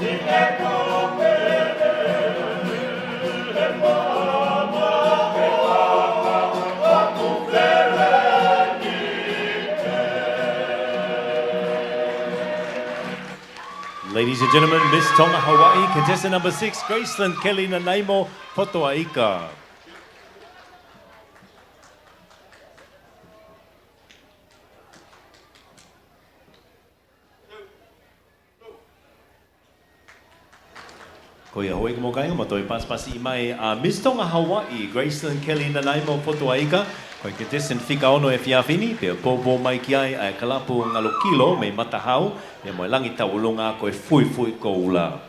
Ladies and gentlemen, Miss Tonga Hawaii, contestant number six, Gracelyn Kelly Nanaimo Fotuaika. Ko ia, houʻeiki mo e kāinga, ʻoku mau toe pasipasi mai ʻa Miss Tonga Hawaii, Gracelyn Kelly Nanaimo Fotuaika, ko e contestant fika ono he efiafi ni, pea poupou mai ki ai ʻa e kalapu Ngalukilo mei Matahau, pea mo e Langi Tauʻolunga ko e Fuifui Koula.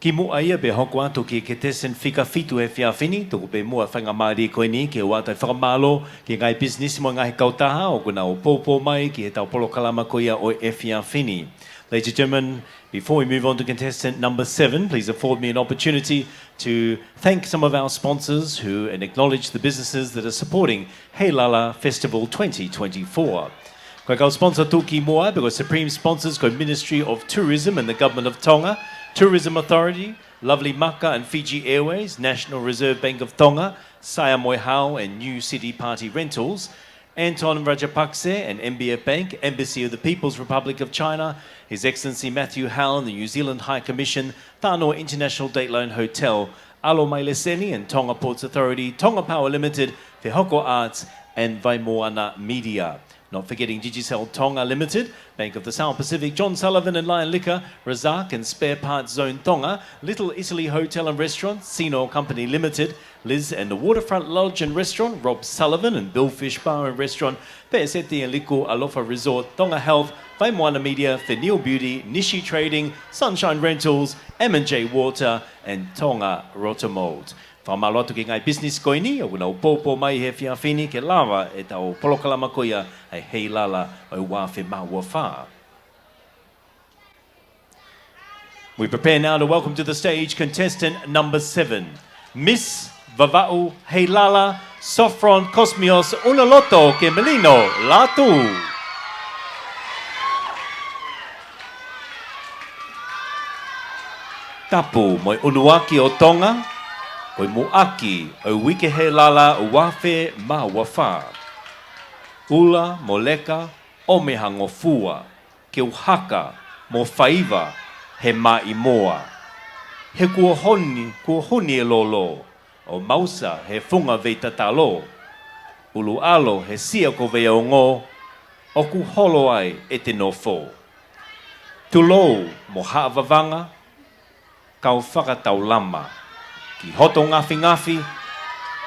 Kimuʻa ia pea hoko atu ki he contestant fika fitu he efiafi ni, tuku pē muʻa e faingamālie ko eni ke u ʻoatu e fakamālō ki he ngaahi pisinisi mo e ngaahi kautaha ʻoku nau poupou mai ki heʻetau polokalama ko ia ʻo e efiafi ni. Ladies and gentlemen, before we move on to contestant number seven, please afford me an opportunity to thank some of our sponsors who and acknowledge the businesses that are supporting Heilala Festival twenty twenty-four. Ko e kau sponsor tuʻukimuʻa, pea ko e supreme sponsors ko e Ministry of Tourism and the Government of Tonga, Tourism Authority, Lovely Maka and Fiji Airways, National Reserve Bank of Tonga, Saia Mo e Hao and New City Party Rentals, Anton Rajapakse and M B F Bank, Embassy of the People's Republic of China, His Excellency Matthew Howell, the New Zealand High Commission, Tānoa International Dateline Hotel, ʻAlo Mai Lēseni and Tonga Ports Authority, Tonga Power Limited, Fehoko Arts, and Vaimoana Media. Not forgetting Digicel Tonga Limited, Bank of the South Pacific, John Sullivan and Lion Liquor, Razak and Spare Parts Zone Tonga, Little Italy Hotel and Restaurant, Sino Company Limited, Liz and the Waterfront Lodge and Restaurant, Rob Sullivan and Billfish Bar and Restaurant, Pēseti and Liku Alofa Resort, Tonga Health, Vaimoana Media, Fenil Beauty, Nishi Trading, Sunshine Rentals, M and J Water, and Tonga Rotomold. Fakamālō atu ki he ngaahi pisinisi ko eni ʻoku nau poupou mai he efiafi ni ke lava ʻetau polokalama ko ia ʻa e Heilala ʻo e ua afe mā ua fā. We prepare now to welcome to the stage contestant number seven, Miss Vavaʻu Heilala, Sophron Cosmios Unaloto ke Melino Latu. Tapu mo e ʻUnuaki ʻo Tonga, ko e muʻaki ʻo e Uike Heilala ua afe mā ua fā. ʻUla mo leka, ʻomi ha ngofua, ke u haka mo faiva he maʻimoa. He kuo honi, kuo honi e lolo, ʻo mausa he funga vei tatalo. ʻUluʻalo he sia ko Veiongo, ʻoku holo ai ʻete nofo. Tulou mo Haʻa Vavanga, kau fakataulama ki hoto ngafingafi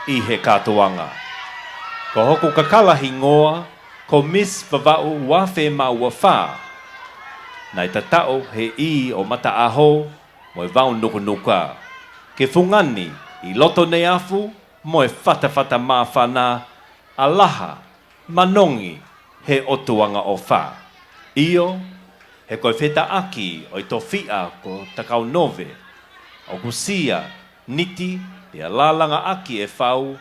ʻi he kātoanga. Ko hoku kakala hingoa ko Miss Vavaʻu ua afe mā ua fā. Naʻe tataʻo he ʻī ʻo Mataʻaho mo e vau nukunuka, ke fungani ʻi loto Neiafu mo e fatafata māfana, ʻa Laha, Manongi, he ʻOtuangaʻofa. ʻIo, he ko e fetaʻaki ʻo e tofiʻa ko Takaunove, ʻoku sia, niti, pea lālanga ʻaki e fau,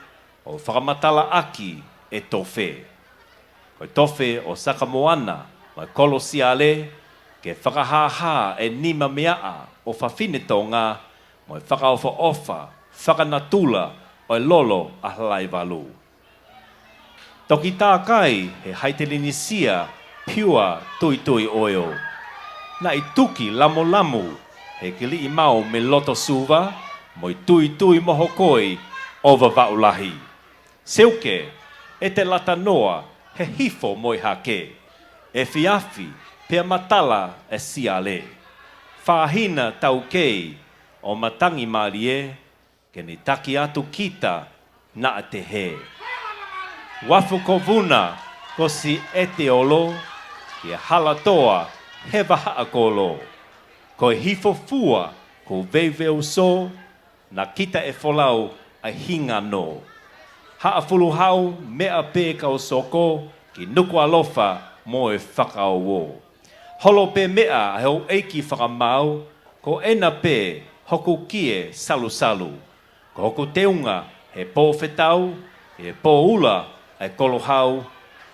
ʻo fakamatala ʻaki e tofe. Ko e tofe ʻo Sakamoana mo e Kolosiale, ke fakahāhā e nima meaʻa ʻo fafine Tonga, mo e fakaʻofoʻofa fakanatula ʻo e lolo ʻa Halaevalu. Toki tākai he Haitelinisia Pure Tuitui Oil. Naʻe tuki lamolamu he kiliʻi mau mei loto Suva, mo e tuitui mo hokoi ʻo Vavaʻu Lahi. Seuke, ʻete lata noa he hifo mo e hake, efiafi pea matala e siale. Fāhina taukei ʻo matangi mālie, ke ne taki atu kita naʻa te hē. Uafu ko Vuna, ko Siʻete Olo, ki Halatoa he vahaʻa kolo. Ko e hifo fua ko Veuveuso, naʻa kita ʻe folau ʻa e hingano. Haʻa Fuluhau, meʻa pē kau soko ki Nukuʻalofa mo e fakaouo. Holo pē meʻa ʻa e houʻeiki fakamaau, ko ena pē hoku kie salusalu. Ko hoku teunga he pō fetau, he pō ula ʻa e kolohau,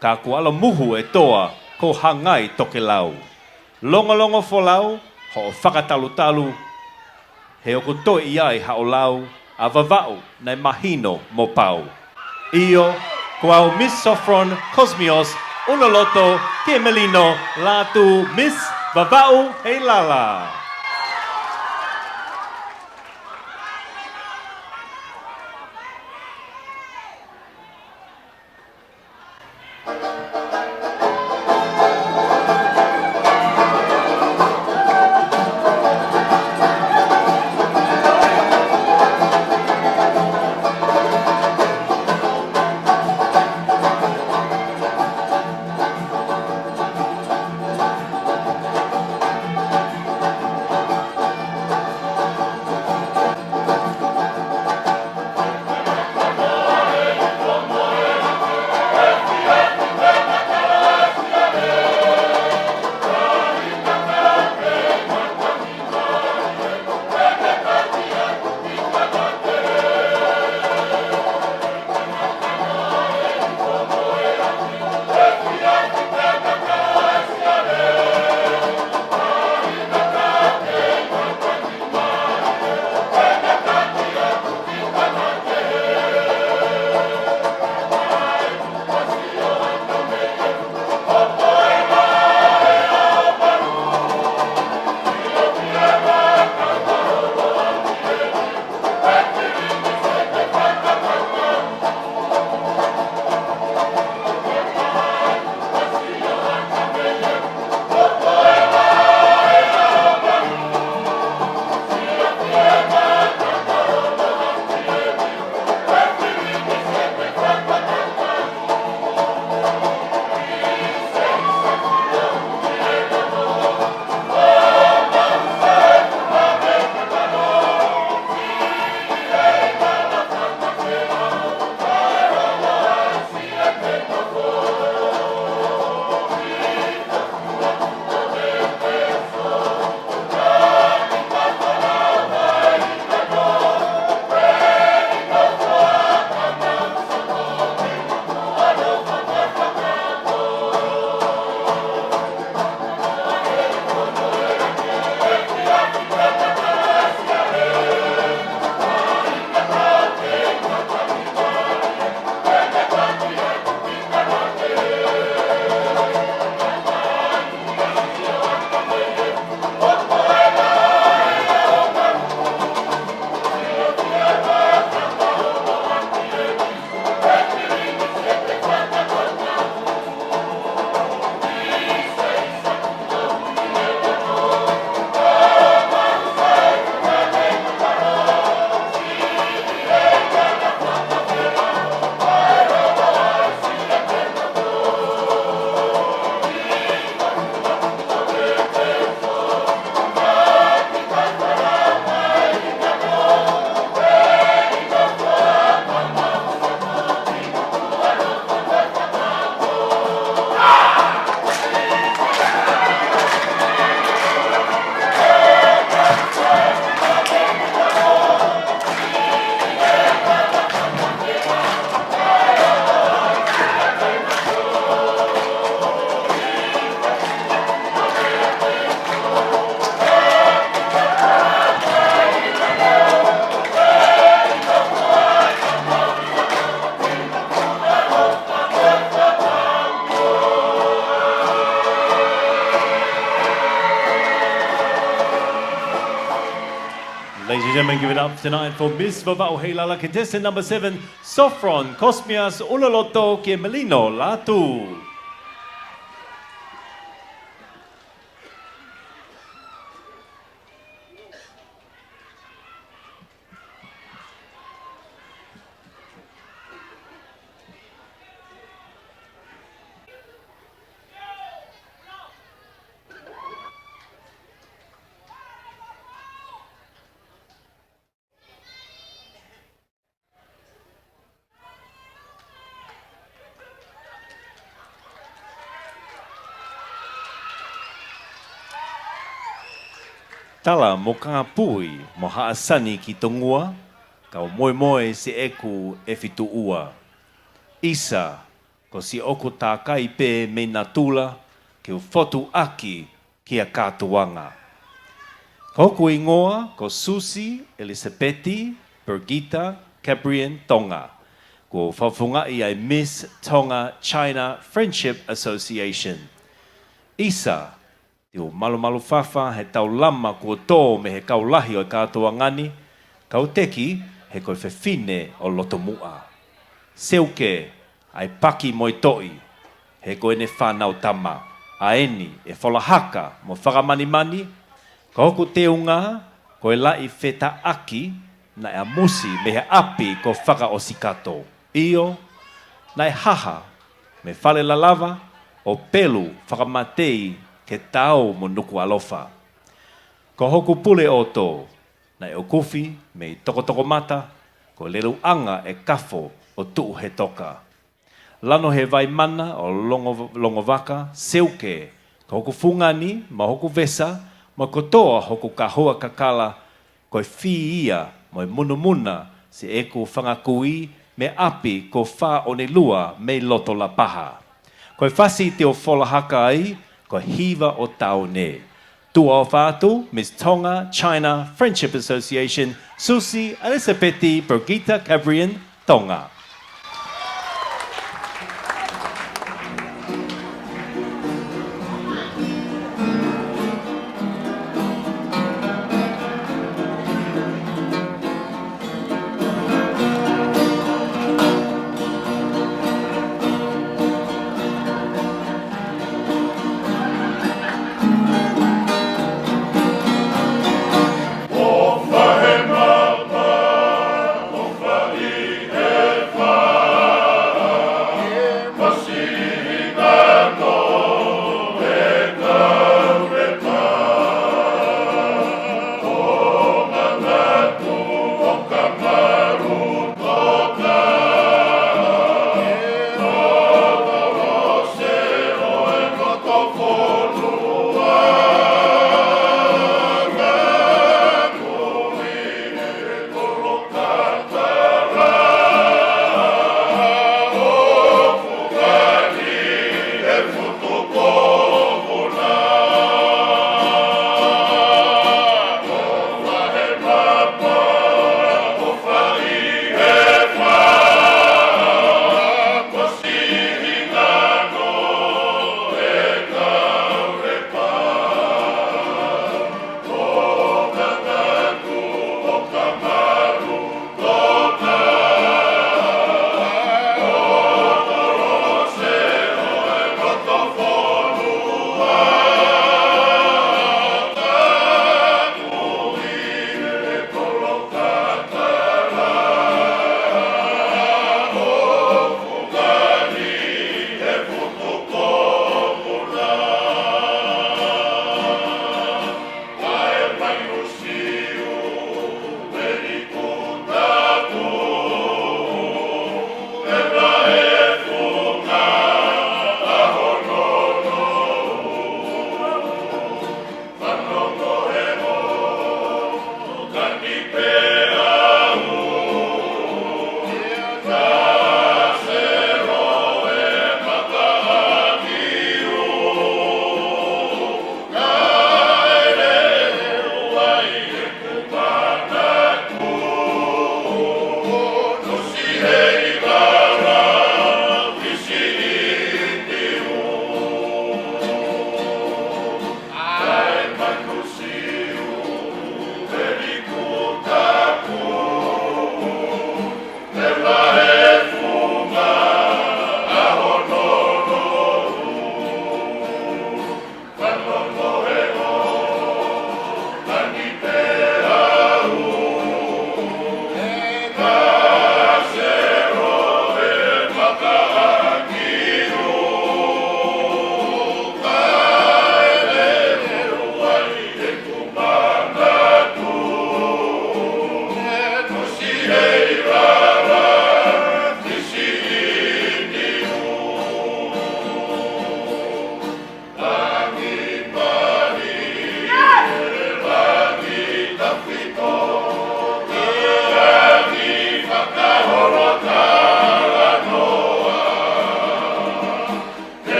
ka kuo ʻalu muhu e toa ko Hangai Tokelau. Longolongo folau hoʻo fakatalutalu, he ʻoku toe ʻi ai haʻo lau ʻa Vavaʻu naʻe mahino mo pau. ʻIo, ko au Miss Sophron Cosmios Unoloto Kiemelino Lātū, Miss Vavaʻu Heilala. Ladies and gentlemen, give it up tonight for Miss Vavaʻu Heilala, contestant number seven, Sophron Cosmius Uloloto Kiemelino Lātū. Tala mo kāpui mo haʻa sani ki Tongua, kau moemoe siʻeku ʻe fitu ua. ʻIsa, ko siʻoku tākai pē mei natula, ke u fotu ʻaki kia Kātoanga. Ko hoku hingoa ko Susi Elisapeti Birgitta Gabriel Tonga. Kuo u fakafofongaʻi ʻa e Miss Tonga China Friendship Association. ʻIsa, te u malumalu fafa he taulama kuo tō mei he kau lahi ʻo e kātoanga ni, kau teki he ko e fefine ʻo Lotomuʻa. Seuke, ʻa e paki mo e toʻi, he ko ʻene fānau tama, ʻa eni ʻe folahaka mo fakamanimani. Ko hoku teunga, ko e laʻi fetaʻaki naʻe ʻamusi mei he ʻapi ko Fakaʻosikato. ʻIo, naʻe haha mei Fale Lalava ʻo Pelu fakamatei ke tau mo Nukuʻalofa. Ko hoku pule ʻoto, naʻe ʻokufi mei Tokotokomata, ko Leluʻanga ʻe kafo ʻo Tuʻu he Toka. Lano he Vaimana ʻo Longo-, Longovaka, Seuke, ko hoku fungani mo hoku vesa, mo kotoa hoku kahua kakala, ko e fī ia mo e munumuna siʻeku fanga kui mei ʻapi ko Faʻonelua mei loto Lapaha. Ko e fasi te u folahaka ai, ko e Hiva ʻo Taone. Tuʻa ʻofa atu, Miss Tonga China Friendship Association, Susi Elisapeti Birgitta Gabriel Tonga.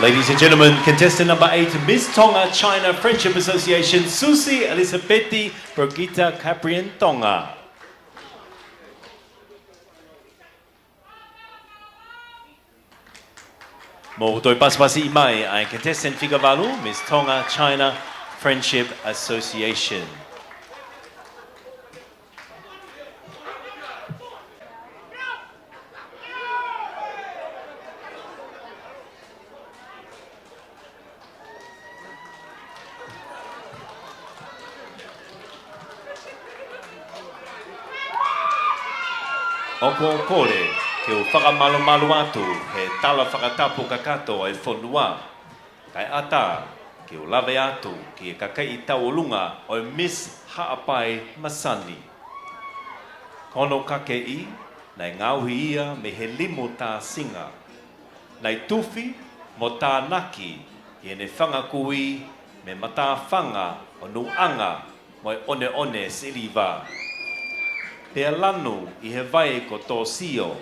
Ladies and gentlemen, contestant number eight, Miss Tonga China Friendship Association, Susi Elisapeti Brigita Caprian Tonga. Mou toe pasipasiʻi mai ʻa e contestant fika valu, Miss Tonga China Friendship Association. ʻOku ou kole ke u fakamalumalu atu he tala fakatapu kakato ʻa e fonua, kae ʻatā ke u lave atu ki he kakai tauʻolunga ʻo e Miss Haʻapai Masani. Ko hono kakeʻi, naʻe ngaohi ia mei he Limu Tāsinga. Naʻe tufi mo tānaki ʻi heʻene fanga kui mei he matāfanga ʻo Nuʻanga mo e ʻoneʻone siliva. Pea lanu ʻi he vai ko Tōsio,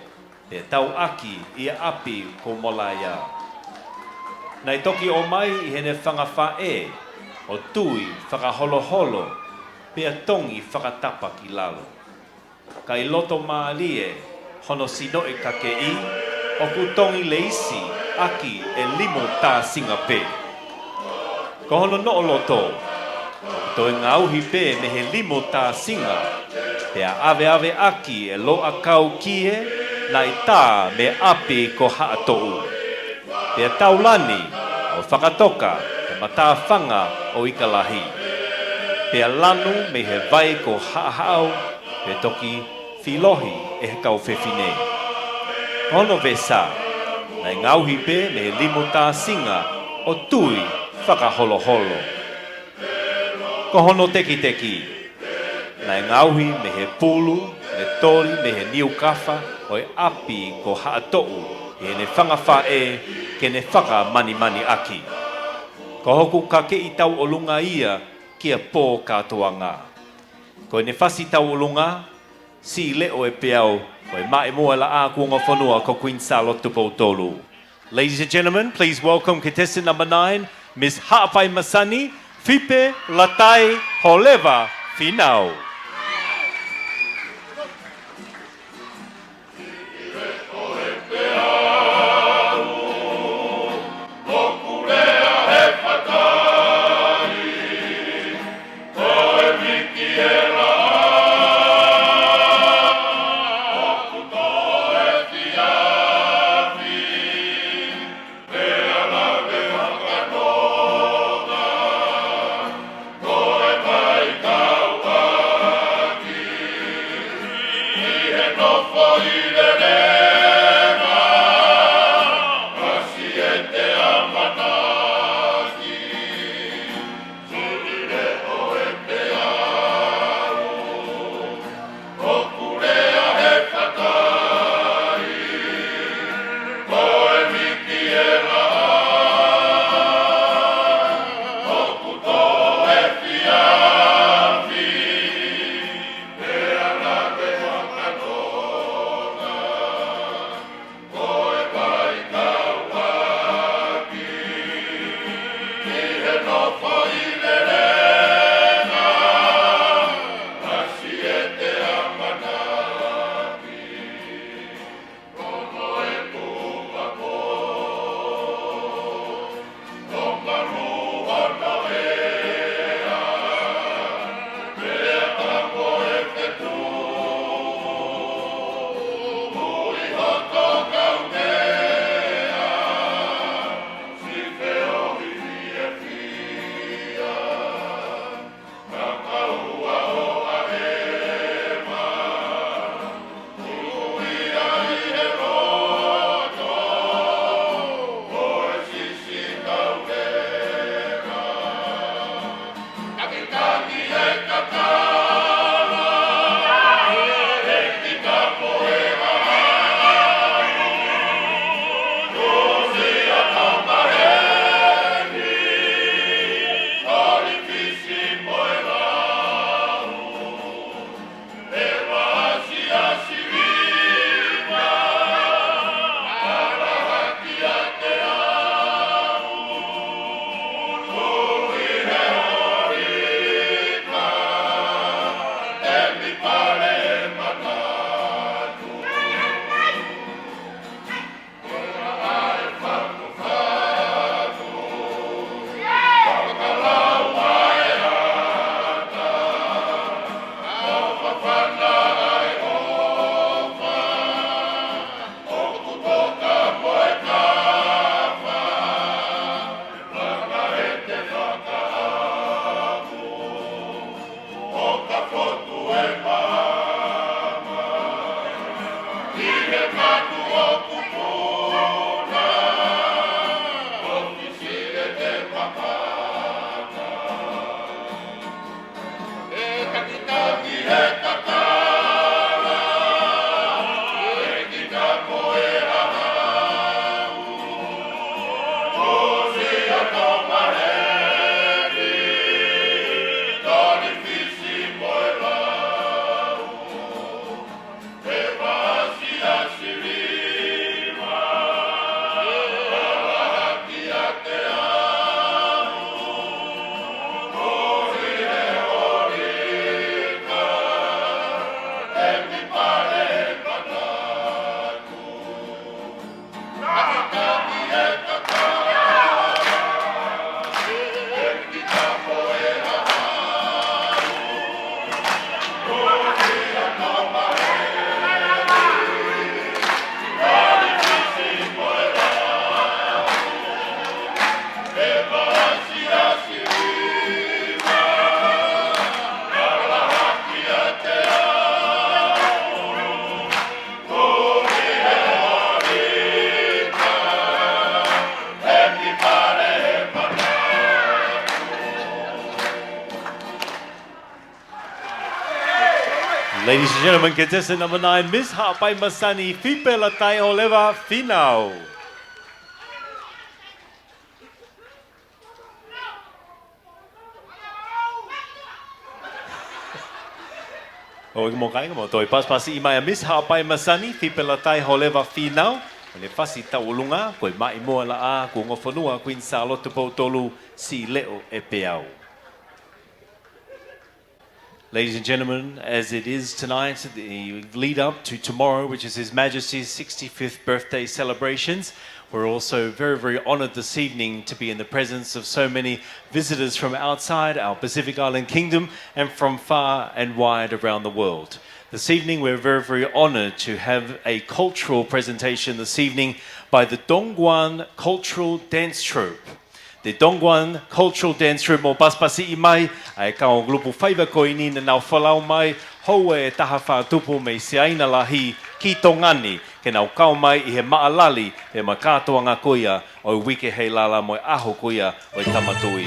pea tauʻaki ʻi he ʻapi ko Molaia. Naʻe toki ʻomai ʻi heʻene fanga faʻē ʻo tui fakaholoholo, pea tongi fakatapa ki lalo. Ka ʻi loto mālie hono sinoʻi kakeʻi, ʻoku tongi leisi ʻaki ʻe Limu Tāsinga pē. Ko hono noʻo loto, ʻoku toe ngaohi pē mei he Limu Tāsinga, pea ʻaveʻave ʻaki ʻe Loʻakau Kie, naʻe tā mei ʻapi ko Haʻatoʻu. Pea taulani ʻo fakatoka he matāfanga ʻo Ikalahi. Pea lanu mei he vai ko Haʻahaʻau, pea toki filohi ʻe he kau fefine. Ko hono vesa, naʻe ngaohi pē mei he Limu Tāsinga ʻo tui fakaholoholo. Ko hono tekiteki, naʻe ngaohi mei he pulu, mei he toli, mei he niu kafa ʻo e ʻapi ko Haʻatoʻu ʻi heʻene fanga faʻē ke ne fakamanimani ʻaki. Ko hoku kakeʻi tauʻolunga ia kia Pōkātoanga. Ko ʻene fasi tauʻolunga, Siʻi Leʻo ʻe Peau, ko e maʻi mo e laʻā kuonga fonua ko Queen Sālote Tupou Tolu. Ladies and gentlemen, please welcome contestant number nine, Miss Haʻapai Masani, Fipe Latai Holeva Finau. Ladies and gentlemen, contestant number nine, Miss Haʻapai Masani, Fipe Lataiholeva Finau. ʻOku mou kāinga, mou toe pasipasi mai ʻa Miss Haʻapai Masani, Fipe Lataiholeva Finau, ʻene fasi tauʻolunga, Ko e Maʻimoa Laʻā, Kuonga Fonua, Queen Sālote Tupou Tolu, Siʻi Leʻo ʻe Peau. Ladies and gentlemen, as it is tonight, the lead up to tomorrow, which is His Majesty's sixty-fifth birthday celebrations, we're also very, very honored this evening to be in the presence of so many visitors from outside our Pacific Island Kingdom and from far and wide around the world. This evening, we're very, very honored to have a cultural presentation this evening by the Dongguan Cultural Dance Troupe. The Dongguan Cultural Dance Troupe, mou pasipasi mai, ʻa e kau kulupu faiva ko eni naʻa nau folau mai, houa ʻe taha fā tupu mei Siaina Lahi ki Tonga ni, ke nau kau mai ʻi he maʻalali, ʻi he makātoanga ko ia ʻo e uike heilala mo e ʻaho ko ia ʻo e Tama Tuʻi.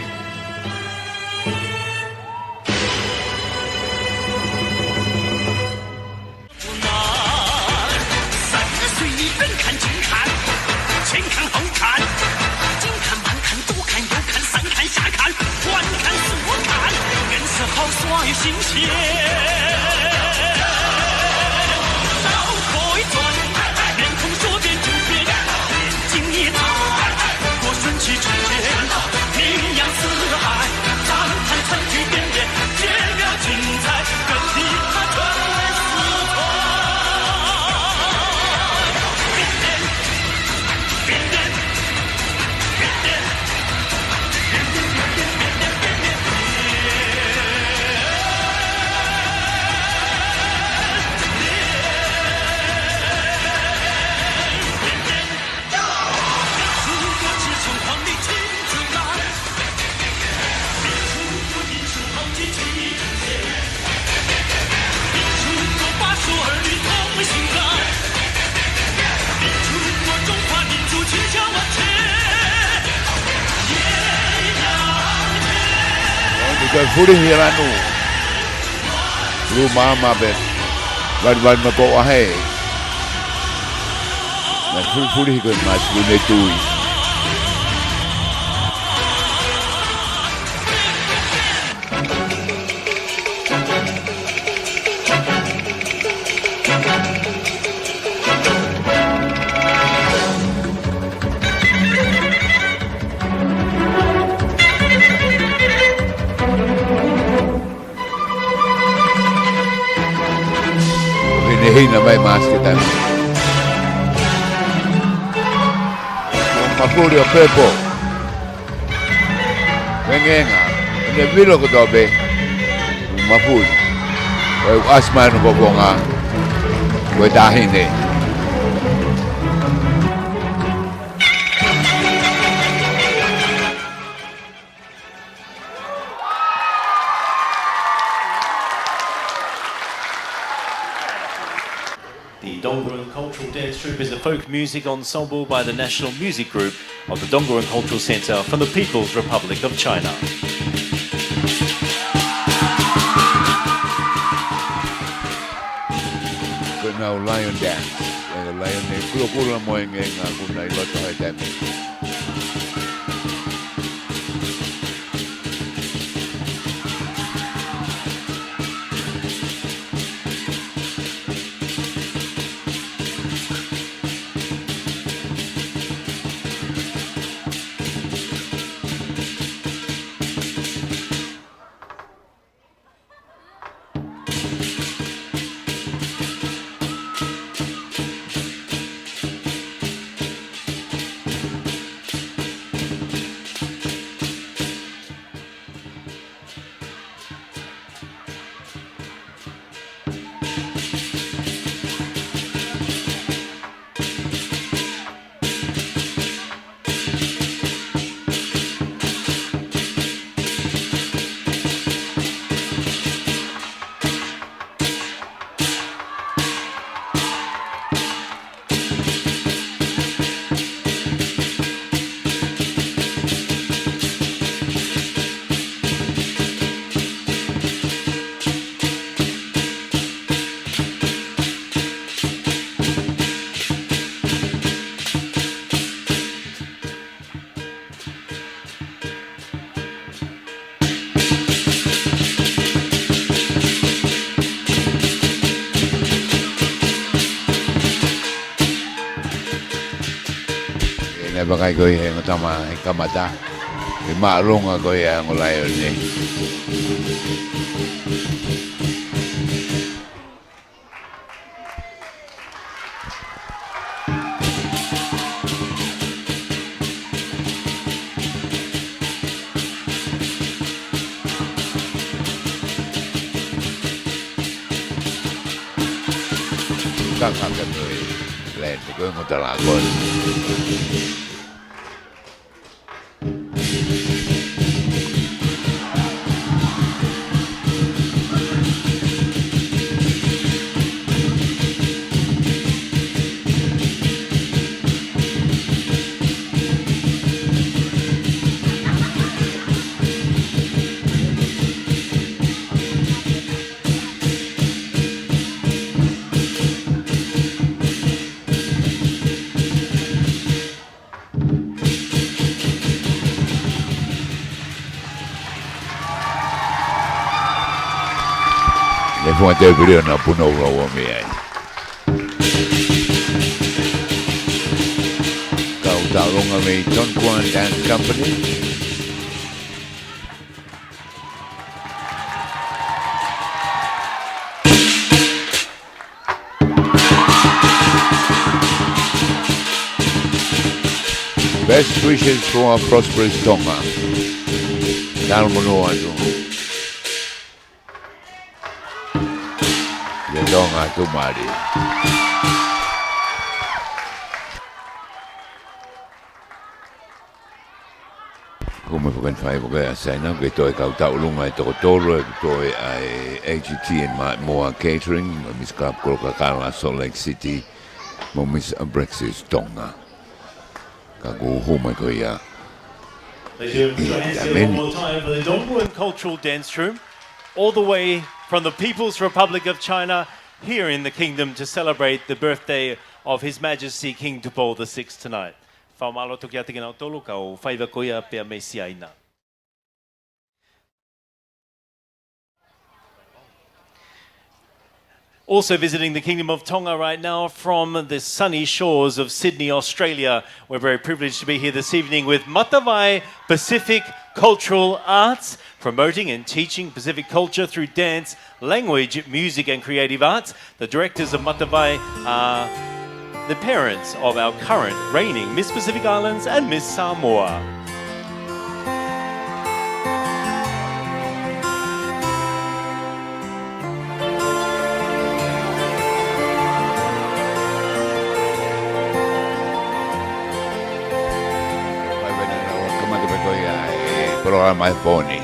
Ko e fulihi ʻa e lanu. Luma ama pē. Valivali ma ko ʻahe. Naʻe fulifulihi ko e masi kune tui. Hinehina mai masi ke tanu. Mafuli ʻo pepo. Vengenga, ʻene vilo kotoa pē, mafuli. ʻOku ʻasi mai ʻa e kokonga, ko e taʻahine. The Dongguan Cultural Dance Troupe is a folk music ensemble by the National Music Group of the Dongguan Cultural Centre from the People's Republic of China. Ko ʻenau lion dance, ʻa e lion ʻe kulokula mo e ngenga kuo nau ʻi loto he taimi. Vakai ko ia he ongo tama he kamata. ʻI māʻolunga ko ia he ongo laione. Kakaka ko e lēniti ko e ongo tala ko ē. Ne fua te pili ona puno ula ua mei ai. Kau taʻolunga mei Tonquan Dance Company. Best wishes for a prosperous Tonga. Tala monū atu. ʻIa Tonga tuʻumālie. Ko e meʻa foki naʻe fai foki ʻe Saina, ke toe kau taʻolunga e toko tolu, ʻe toe ʻa e A G T and Maimoa Catering, mo Miss Club Kolokakala Salt Lake City, mo Miss Abraxas Tonga. Ka kuo hū mai ko ia. Ladies and gentlemen, put your hands together one more time for the Dongbuan Cultural Dance Troupe, all the way from the People's Republic of China, here in the kingdom to celebrate the birthday of His Majesty King Tupou the sixth tonight. Fakamālō atu kiate kinautolu, kau faiva ko ia pea mei Siaina. Also visiting the Kingdom of Tonga right now from the sunny shores of Sydney, Australia, we're very privileged to be here this evening with Matavai Pacific Cultural Arts, promoting and teaching Pacific culture through dance, language, music, and creative arts. The directors of Matavai are the parents of our current reigning Miss Pacific Islands and Miss Samoa. Mai vena na o kamata pe ko ia e polokalama he pō ni.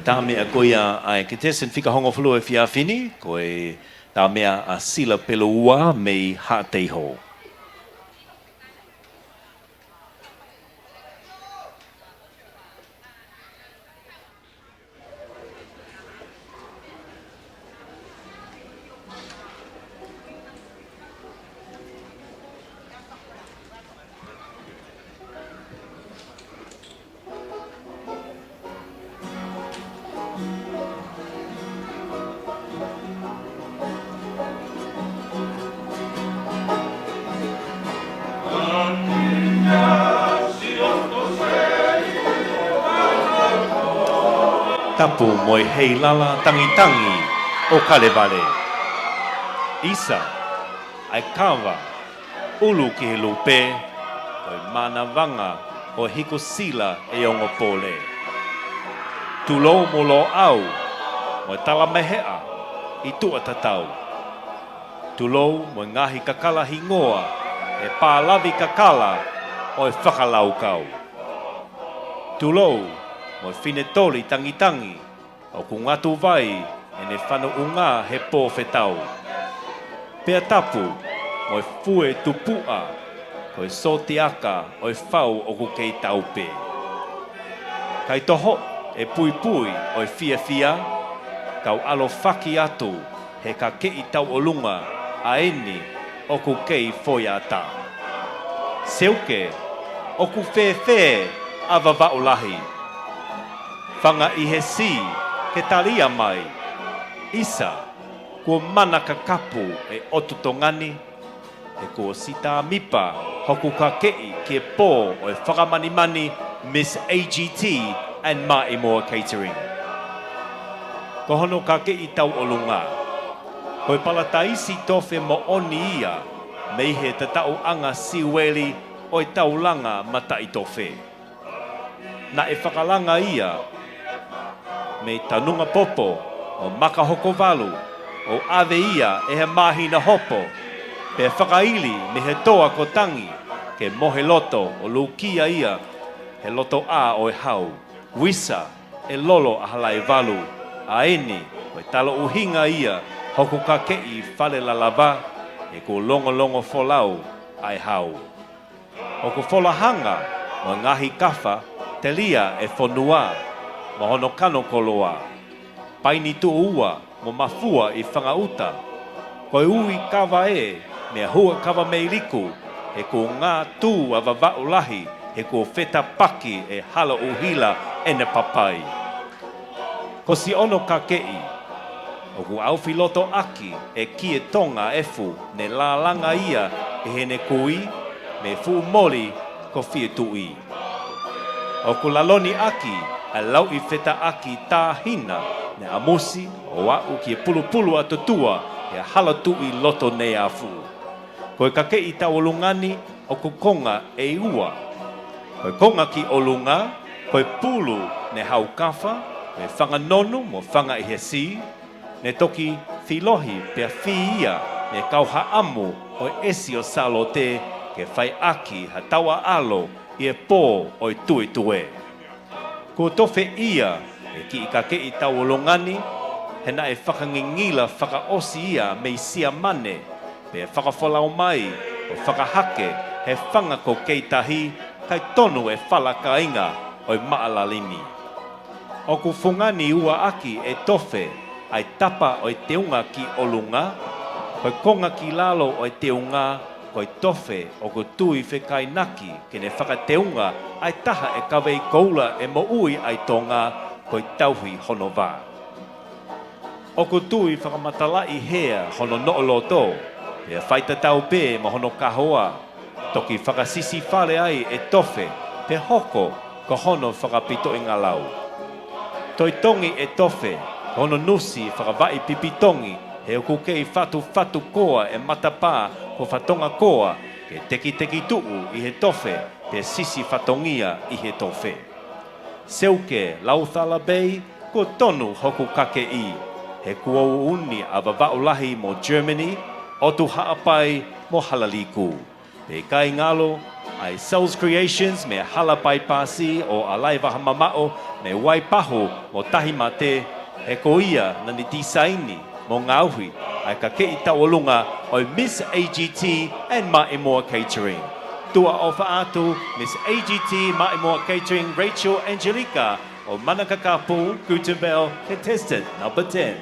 Tā meʻa ko ia ʻa e contestant fika hongofulu he efiafi ni, ko e tā meʻa ʻa Sila Peloua mei Haʻateiho. Tapu mo e heilala tangitangi ʻo Kalevale. ʻIsa, ʻa e kava, ʻulu ki he lupe, ko e manavanga ʻo e hiku sila ʻe ongo pole. Tulou mo Loʻau, mo e tala meheʻa ʻi tuʻa tatau. Tulou mo e ngaahi kakala hingoa, ʻe pālavi kakala ʻo e fakalaukau. Tulou mo e fine toli tangitangi, ʻoku ngatu vai ʻene fanuʻunga he pō fetau. Pea tapu mo e fue tupuʻa, ko e sotiaka ʻo e fau ʻoku kei tau pē. Kai toho e puipui ʻo e fiefia, kau ʻalofaki atu he kakeʻi tauʻolunga ʻa eni ʻoku kei foiata. Seuke, ʻoku fēfē ʻa Vavaʻu Lahi? Fanga ʻi he si ke talia mai. ʻIsa, kuo mana kakapu e ʻotu Tonga ni, he kuo sitamipa hoku kakeʻi ki he pō ʻo e fakamanimani Miss A G T and Maʻimoa Catering. Ko hono kakeʻi tauʻolunga, ko e palataisi tofe moʻoni ia mei he tataʻuʻanga Siueli ʻo e taulanga mataʻitofe. Naʻe fakalanga ia mei Tanungapopo mo Makahokovalu, ʻo ʻave ia ʻe he māhina hopo, pea fakaili mei he toa ko Tangi ke mohe loto ʻo lukia ia he lotoʻā ʻo e hau. Uisa ʻe Lolo ʻa Halaevalu, ʻa eni ko e taloʻuhinga ia hoku kakeʻi fale lalava, he kuo longolongo folau ʻa e hau. ʻOku folahanga mo e ngaahi kafa telia e fonua mo hono kano koloa. Paini tuʻu ua mo mafua ʻi Fangaʻuta. Ko e ui kava ē, meʻa hua kava mei Liku, he kuo ngātū ʻa Vavaʻu Lahi, he kuo fetapaki ʻe Halaʻuhila ʻene papai. Ko siʻono kakeʻi, ʻoku ʻaufilotoʻaki ʻe Kie Tonga Efu, ne lālanga ia ʻe heʻene kui mei Fuʻumoli ko Fietuʻi. ʻOku laloni ʻaki ʻa e lauʻi fetaʻaki tāhina ne ʻamusi ʻo aʻu ki he pulupulu ʻa Totua ʻe Halatuʻi Lotoneiafu. Ko e kakeʻi tauʻolunga ni ʻoku konga ʻe ua. Ko e konga ki ʻolunga, ko e pulu ne haukafa, ko e fanga nonu mo fanga ʻi he si, ne toki filohi pea fī ia mei he kau haʻamu ʻo e ʻesi ʻo Sālote ke fai ʻaki ha tauʻaʻalo ʻi he pō ʻo e tuetue. Kuo tofe ia ʻe he kiʻi kakeʻi tauʻolunga ni, he naʻe fakangingila fakaʻosi ia mei Siamane, pea fakafolau mai ʻo fakahake he fanga ko Keitahi, kae tonu e fala kāinga ʻo e maʻa lalimi. ʻOku fungani ua ʻaki ʻe Tofe ʻa e tapa ʻo e teunga ki ʻolunga, ko e konga ki lalo ʻo e teunga, ko e tofe ʻoku tui fekainaki ke ne fakateunga ʻa e taha ʻe kavei koula ʻe moʻui ʻa e Tonga, ko e tauhi hono vā. ʻOku tui fakamatalaʻi hea hono noʻo loto, pea faitatau pē mo hono kahoa, toki fakasisifale ai ʻe Tofe, pea hoko ko hono fakapitoʻinga lau. Toe tongi ʻe Tofe ko hono nusi fakavaʻi pipitongi, he ʻoku kei fatufatu koa e matapā ko Fatongakoa, ke tekiteki tuʻu ʻi he tofe, pea sisi fatongia ʻi he tofe. Seuke Laucala Bay, kuo tonu hoku kakeʻi, he kuo ʻuuni ʻa Vavaʻu Lahi mo Germany, ʻOtu Haʻapai mo Halaliku. Pea ʻikai ngalo ʻa e Sales Creations mei Halapai Pasi ʻo ʻAlai Vahamamaʻo ʻe Vaipahu mo Tahimate, he ko ia naʻa ne tisaini mo ngaohi ʻa e kakeʻi tauʻolunga ʻo e Miss A G T and Maʻimoa Catering. Tuʻa ʻofa atu, Miss A G T Maʻimoa Catering, Rachel Angelica ʻo Manakakapu, Gutenberg, contestant number ten.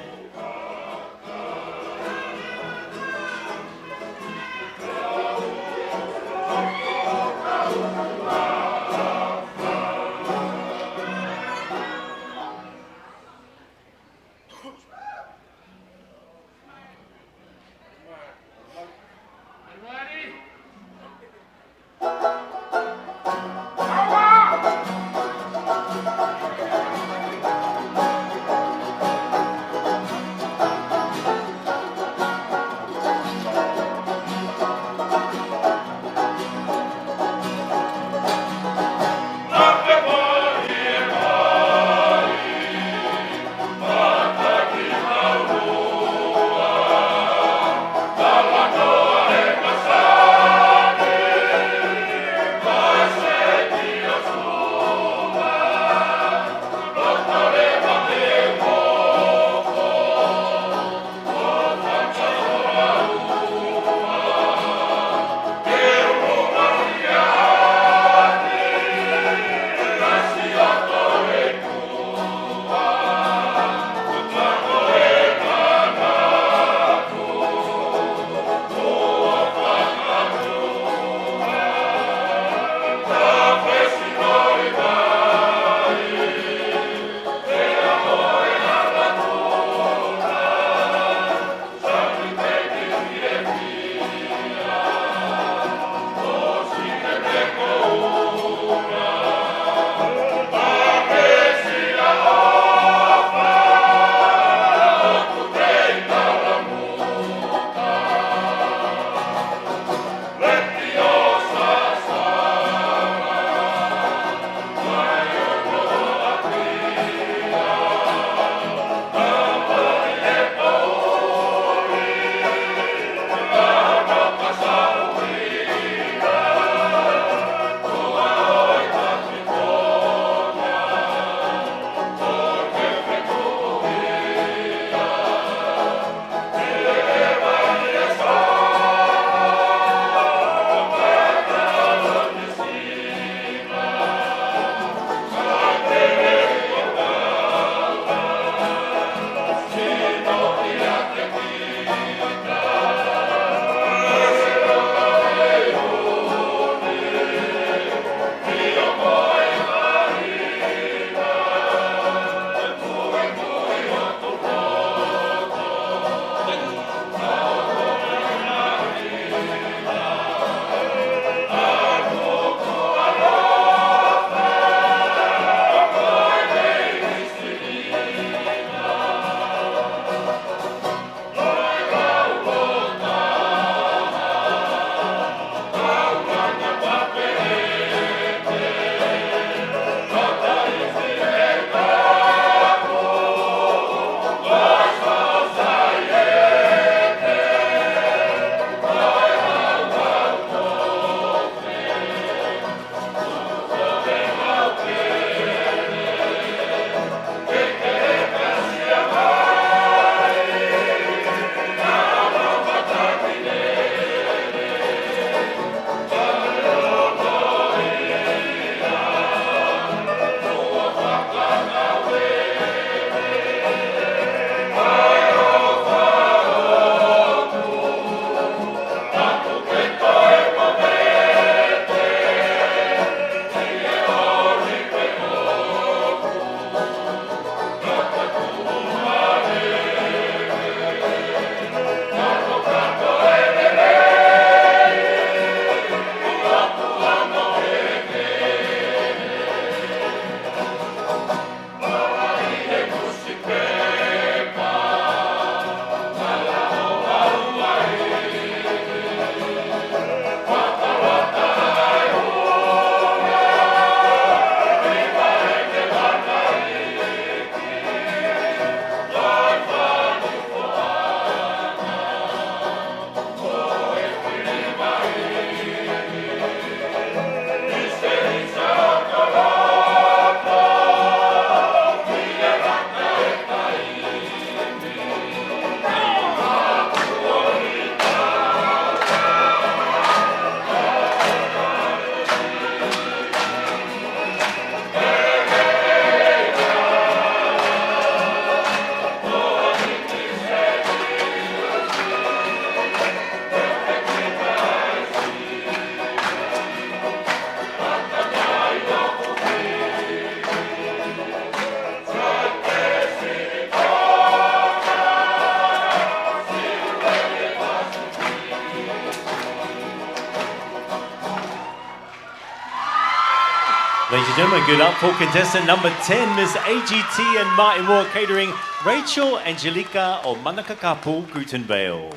Ladies and gentlemen, give it up for contestant number ten, Miss A G T and Maʻimoa Catering, Rachel Angelica ʻo Manakakapu, Guten Vale.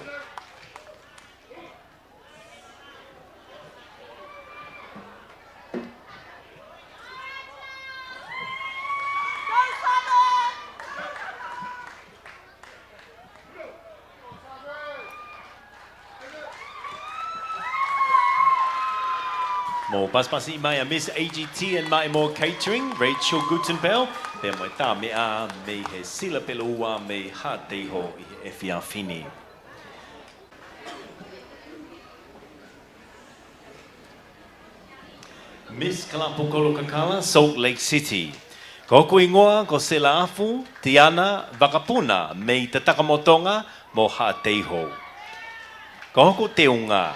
Mou pasipasi mai ʻa Miss A G T and Maʻimoa Catering, Rachel Guten Vale, pea mo e tā meʻa mei he Sila Pele Ua mei Haʻateiho ʻi he efiafi ni. Miss Kalapu Kolokakala, Salt Lake City. Ko hoku hingoa ko Selaafu Tiana Vakapuna mei Tatakamotonga mo Haʻateiho. Ko hoku teunga,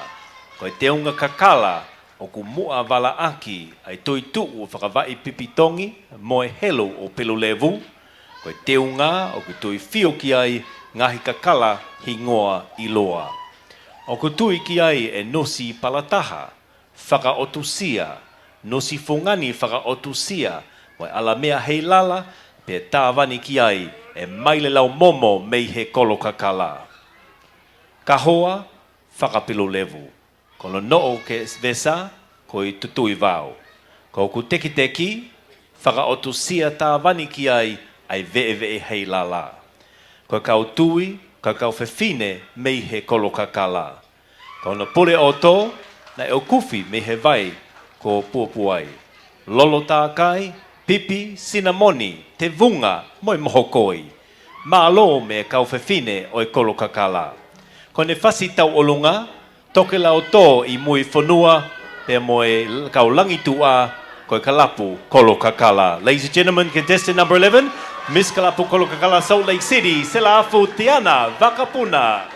ko e teunga kakala ʻoku muʻa valaʻaki ʻa e toetuʻu ʻo Fakavaʻe Pipitongi mo e helu ʻo Pelulevu. Ko e teunga ʻoku tuifio ki ai ngaahi kakala hingoa ʻiloa. ʻOku tui ki ai ʻe Nusi Palataha, Fakaʻotusia, Nusi Fungani Fakaʻotusia, mo e ʻAlamea Heilala, pea tāvani ki ai ʻe Maile Laumomo mei he Kolokakala. Kahoa Fakapelulevu. Ko hono noʻo ke vesa, ko e Tutuivao. Ko hoku tekiteki, Fakaʻotusia, tāvani ki ai ʻa e Veʻeveʻe Heilala. Ko e kau tui, ko e kau fefine mei he Kolokakala. Ko hono pule ʻoto, naʻe ʻokufi mei he vai ko Puapuai. Lolo tākai, pipi, sinamoni, tevunga, mo e mohokoi. Mālō mei he kau fefine ʻo e Kolokakala. Ko ʻene fasi tauʻolunga, Tokelau Tō ʻi Muifonua, pea mo e kau langi tuʻa, ko e Kalapu Kolokakala. Ladies and gentlemen, contestant number eleven, Miss Kalapu Kolokakala, Salt Lake City, Selaafu Tiana Vakapuna.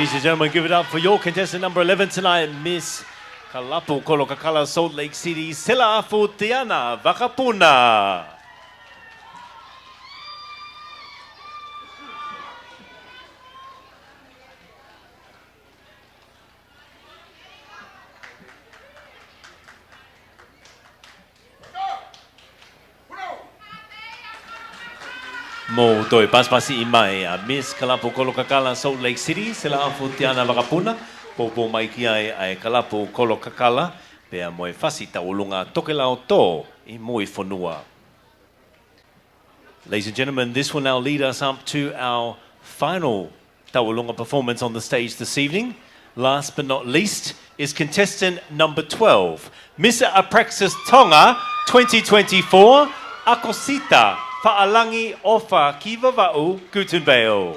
Ladies and gentlemen, give it up for your contestant number eleven tonight, Miss Kalapu Kolokakala, Salt Lake City, Sela Afutiana Vakapuna. Mou toe pasipasiʻi mai ʻa Miss Kalapu Kolokakala, Salt Lake City, Sela Afutiana Vakapuna, poupou mai ki ai ʻa e Kalapu Kolokakala, pea mo e fasi tauʻolunga Tokelau Tō ʻi Muifonua. Ladies and gentlemen, this will now lead us up to our final tauʻolunga performance on the stage this evening. Last but not least is contestant number twelve, Miss Abraxas Tonga twenty twenty-four, ʻAkosita Faʻalangi ʻOfa ki Vavaʻu Guttenbeil.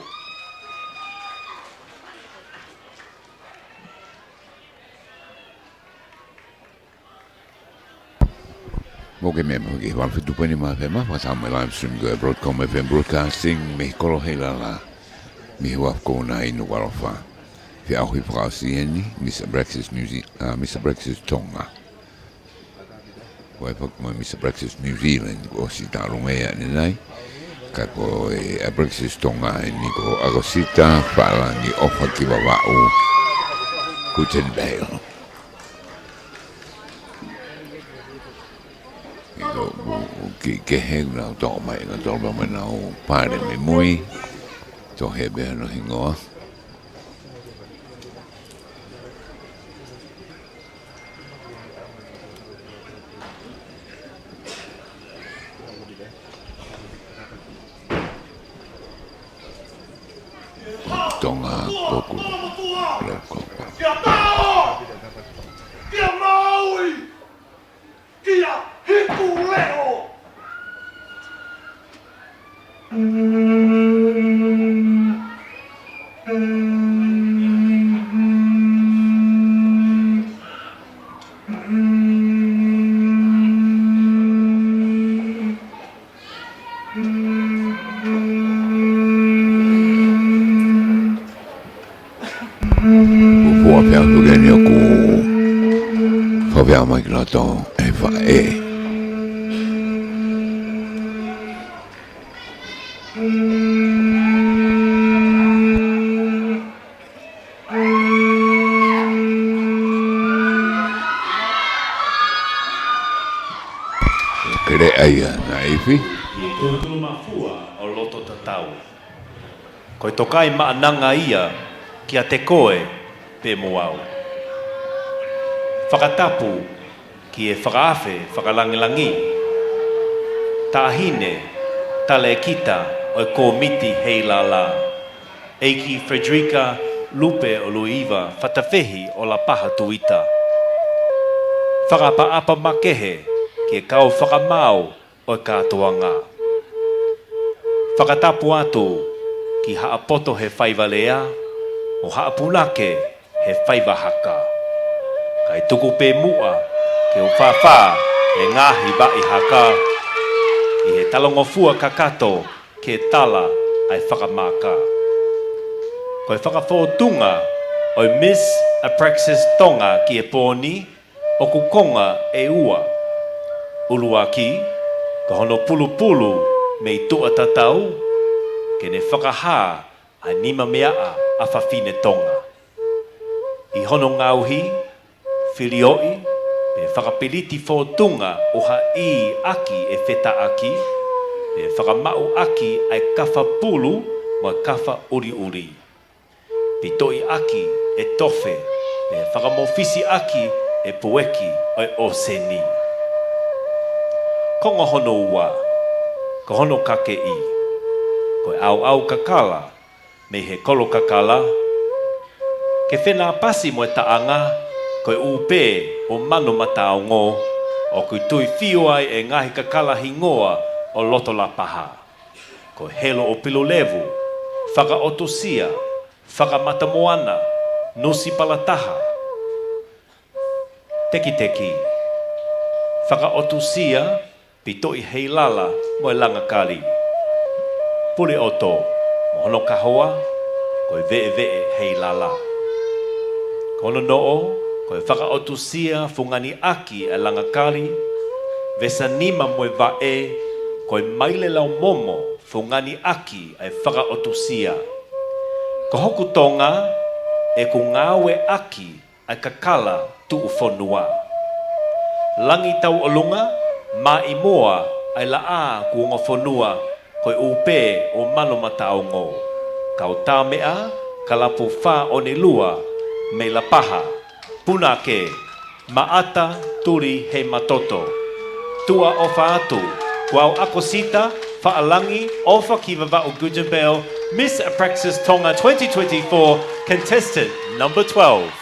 Mou kei meʻa mai ki he valu fitu poini nima F M, fakataha mo e live stream ko e Broadcom F M Broadcasting mei he kolo Heilala, mei he uafu ko ena ʻi Nukuʻalofa. Feʻauhi fakaʻosi eni, Miss Abraxas New Ze-, uh, Miss Abraxas Tonga. Ko e foki mo e Miss Abraxas New Zealand, kuo ʻosi tauʻolunga ia ʻanenai. Ka ko e Abraxas Tonga eni ko ʻAkosita Faʻalangi ʻOfa ki Vavaʻu Guttenbeil. ʻIlo, ʻoku, ʻoku kiʻi kehe, naʻa nau toʻo mai, naʻa nau toʻo mai ʻenau pale mei mui. Tohi pē hono hingoa. Tonga koku. Kia Tao! Kia Maui! Kia Hikuleʻo! Kuo pau ke u ʻoatu eni ʻoku fakaafeʻi mai kinautolu ʻe he faʻē. Keleʻa ia, Naifi. ʻI he tūtū mafua ʻo loto tatau. Ko e tokaimaʻananga ia kiate koe pē mo au. Fakatapu ki he fakaafe fakalangilangi, Taʻahine Talēkita ʻo e Kōmiti Heilala, ʻEiki Frederica Lupe ʻo Luiva Fatafehi ʻo Lapaha Tuita. Fakaʻapaʻapa makehe ki he kau fakamaau ʻo e kātoanga. Fakatapu atu ki Haʻapoto he Faiva Lea, ʻo Haʻapunake he Faiva Haka. Kae tuku pē muʻa ke u fāfā he ngaahi vaʻi haka, ʻi he talangofua kakato ke tala ʻa e fakamaaka. Ko e fakafōtunga ʻo e Miss Abraxas Tonga ki he pō ni, ʻoku konga ʻe ua. ʻUluaki, ko hono pulupulu mei tuʻa tatau, ke ne fakahā ʻa e nimameaʻa ʻa fafine Tonga. ʻI hono ngaohi, filioʻi, pe fakapiliti fōtunga ʻo ha ʻī ʻaki e fetaʻaki, pe fakamaʻu ʻaki ʻa e kafa pulu mo e kafa ʻuliʻuli. Pitoʻi ʻaki e tofe, pe fakamofisi ʻaki e pueki ʻo e ʻōseni. Konga hono ua, ko hono kakeʻi. Ko e ʻauʻau kakala, mei he kolo kakala, ke fenāpasi mo e taʻanga, ko e ʻū pē ʻo Manu Mataongo, ʻoku tuifio ai e ngaahi kakala hingoa ʻo loto Lapaha. Ko Helo ʻo Pilulevu, Fakaʻotusia, Fakamatamoana, Nusi Palataha, Tekiteki, Fakaʻotusia, Pitoʻi Heilala mo e Langakali, Puleʻoto mo hono kahoa, ko e veʻeveʻe heilala. Ko hono noʻo, ko e fakaʻotusia fungani ʻaki ʻa e langakali, vesanima mo e vaʻe, ko e maile laumomo fungani ʻaki ʻa e fakaʻotusia. Ko hoku Tonga, ʻeku ngāueʻaki ʻa e kakala tuʻufonua. Langi tauʻolunga, maʻimoa ʻa e laʻā kuonga fonua, ko e ʻū pē ʻo Manumataongo. Kau Tāmeʻa, Kalapu Fā ʻOnelua, mei Lapaha, Punake, Maʻata, Tuli, Heimatoto. Tuʻa ʻofa atu, ko au ʻAkosita Faʻalangi ʻOfa ki Vavaʻu Guggenbeil, Miss Abraxas Tonga twenty twenty-four, contestant number twelve.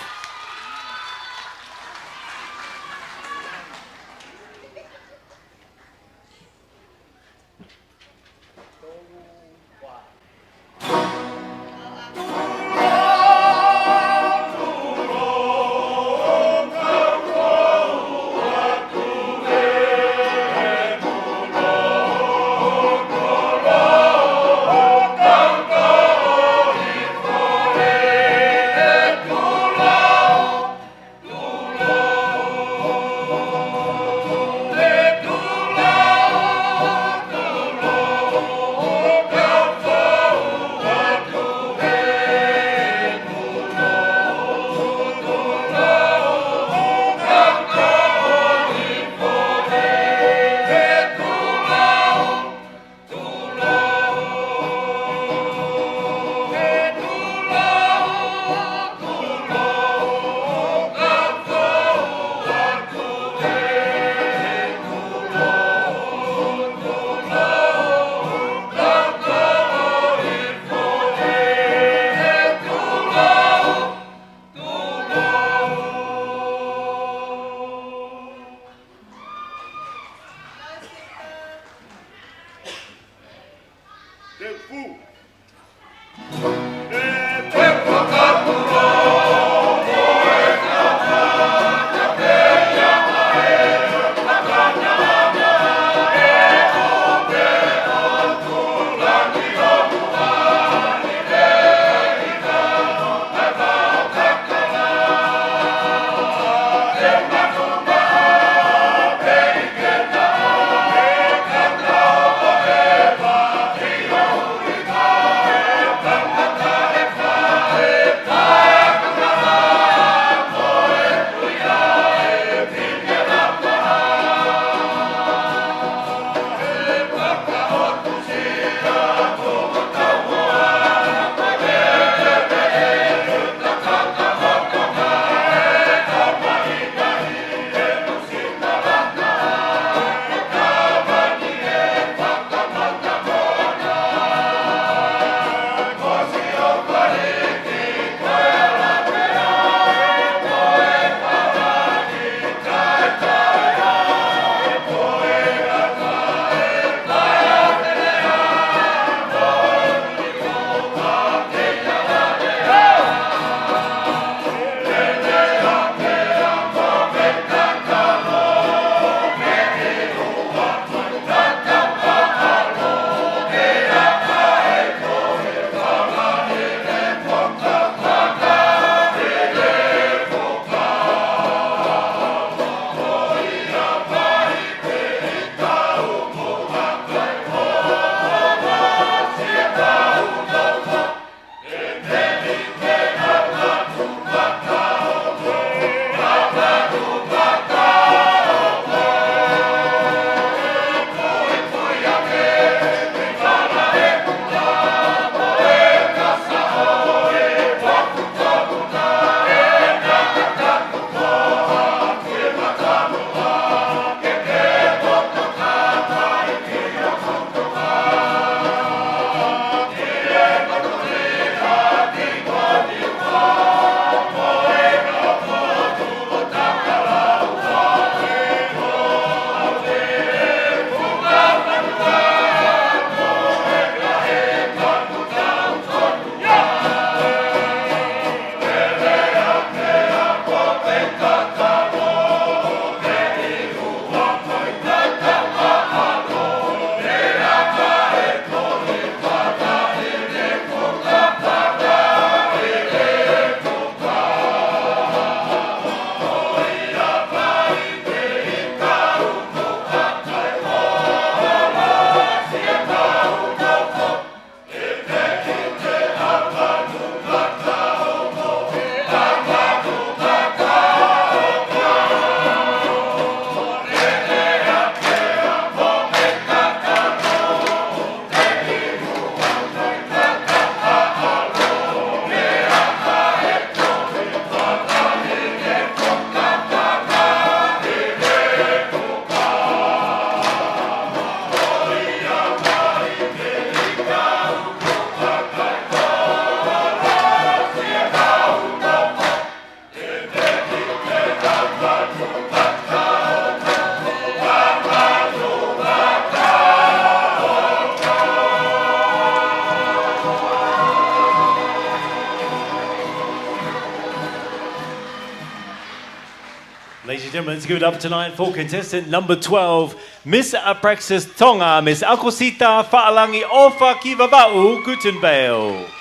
Gentlemen, let's give it up tonight for contestant number twelve, Miss Abraxas Tonga, Miss Akosita Faʻalangi ʻOfa ki Vavaʻu Guttenbeil.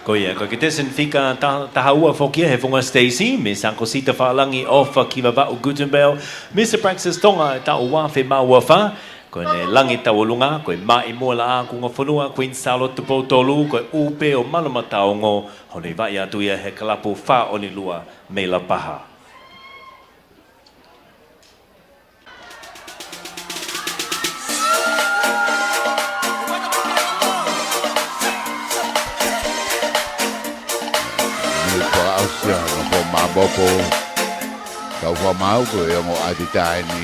Ko ia, ko e contestant fika ta-, taha ua foki ia he funga siteisi, Miss Akosita Faʻalangi ʻOfa ki Vavaʻu Guttenbeil, Miss Abraxas Tonga ʻo e taʻu ua afe mā ua fā, ko ʻene langi tauʻolunga, ko e Maʻimoa Laʻā Kuonga Fonua, Queen Sālote Tupou Tolu, ko e ʻū pē ʻo Manumataongo, hono vaʻe atu ia he kalapu Fā Oni Lua mei Lapaha. Mei fakaʻosi ʻa e fo mabopo. Kau fakamaau ko e ongo ʻatitaha eni.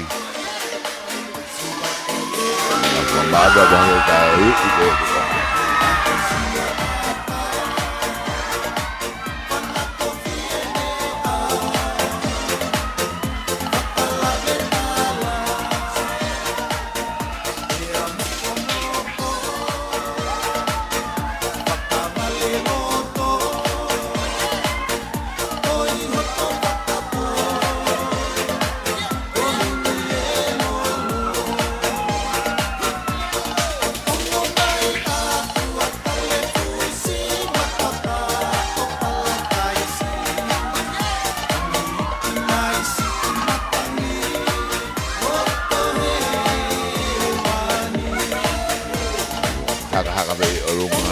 Kau fakamaau ʻa e taʻu ʻi he Hakahaka pē ʻi ʻolunga.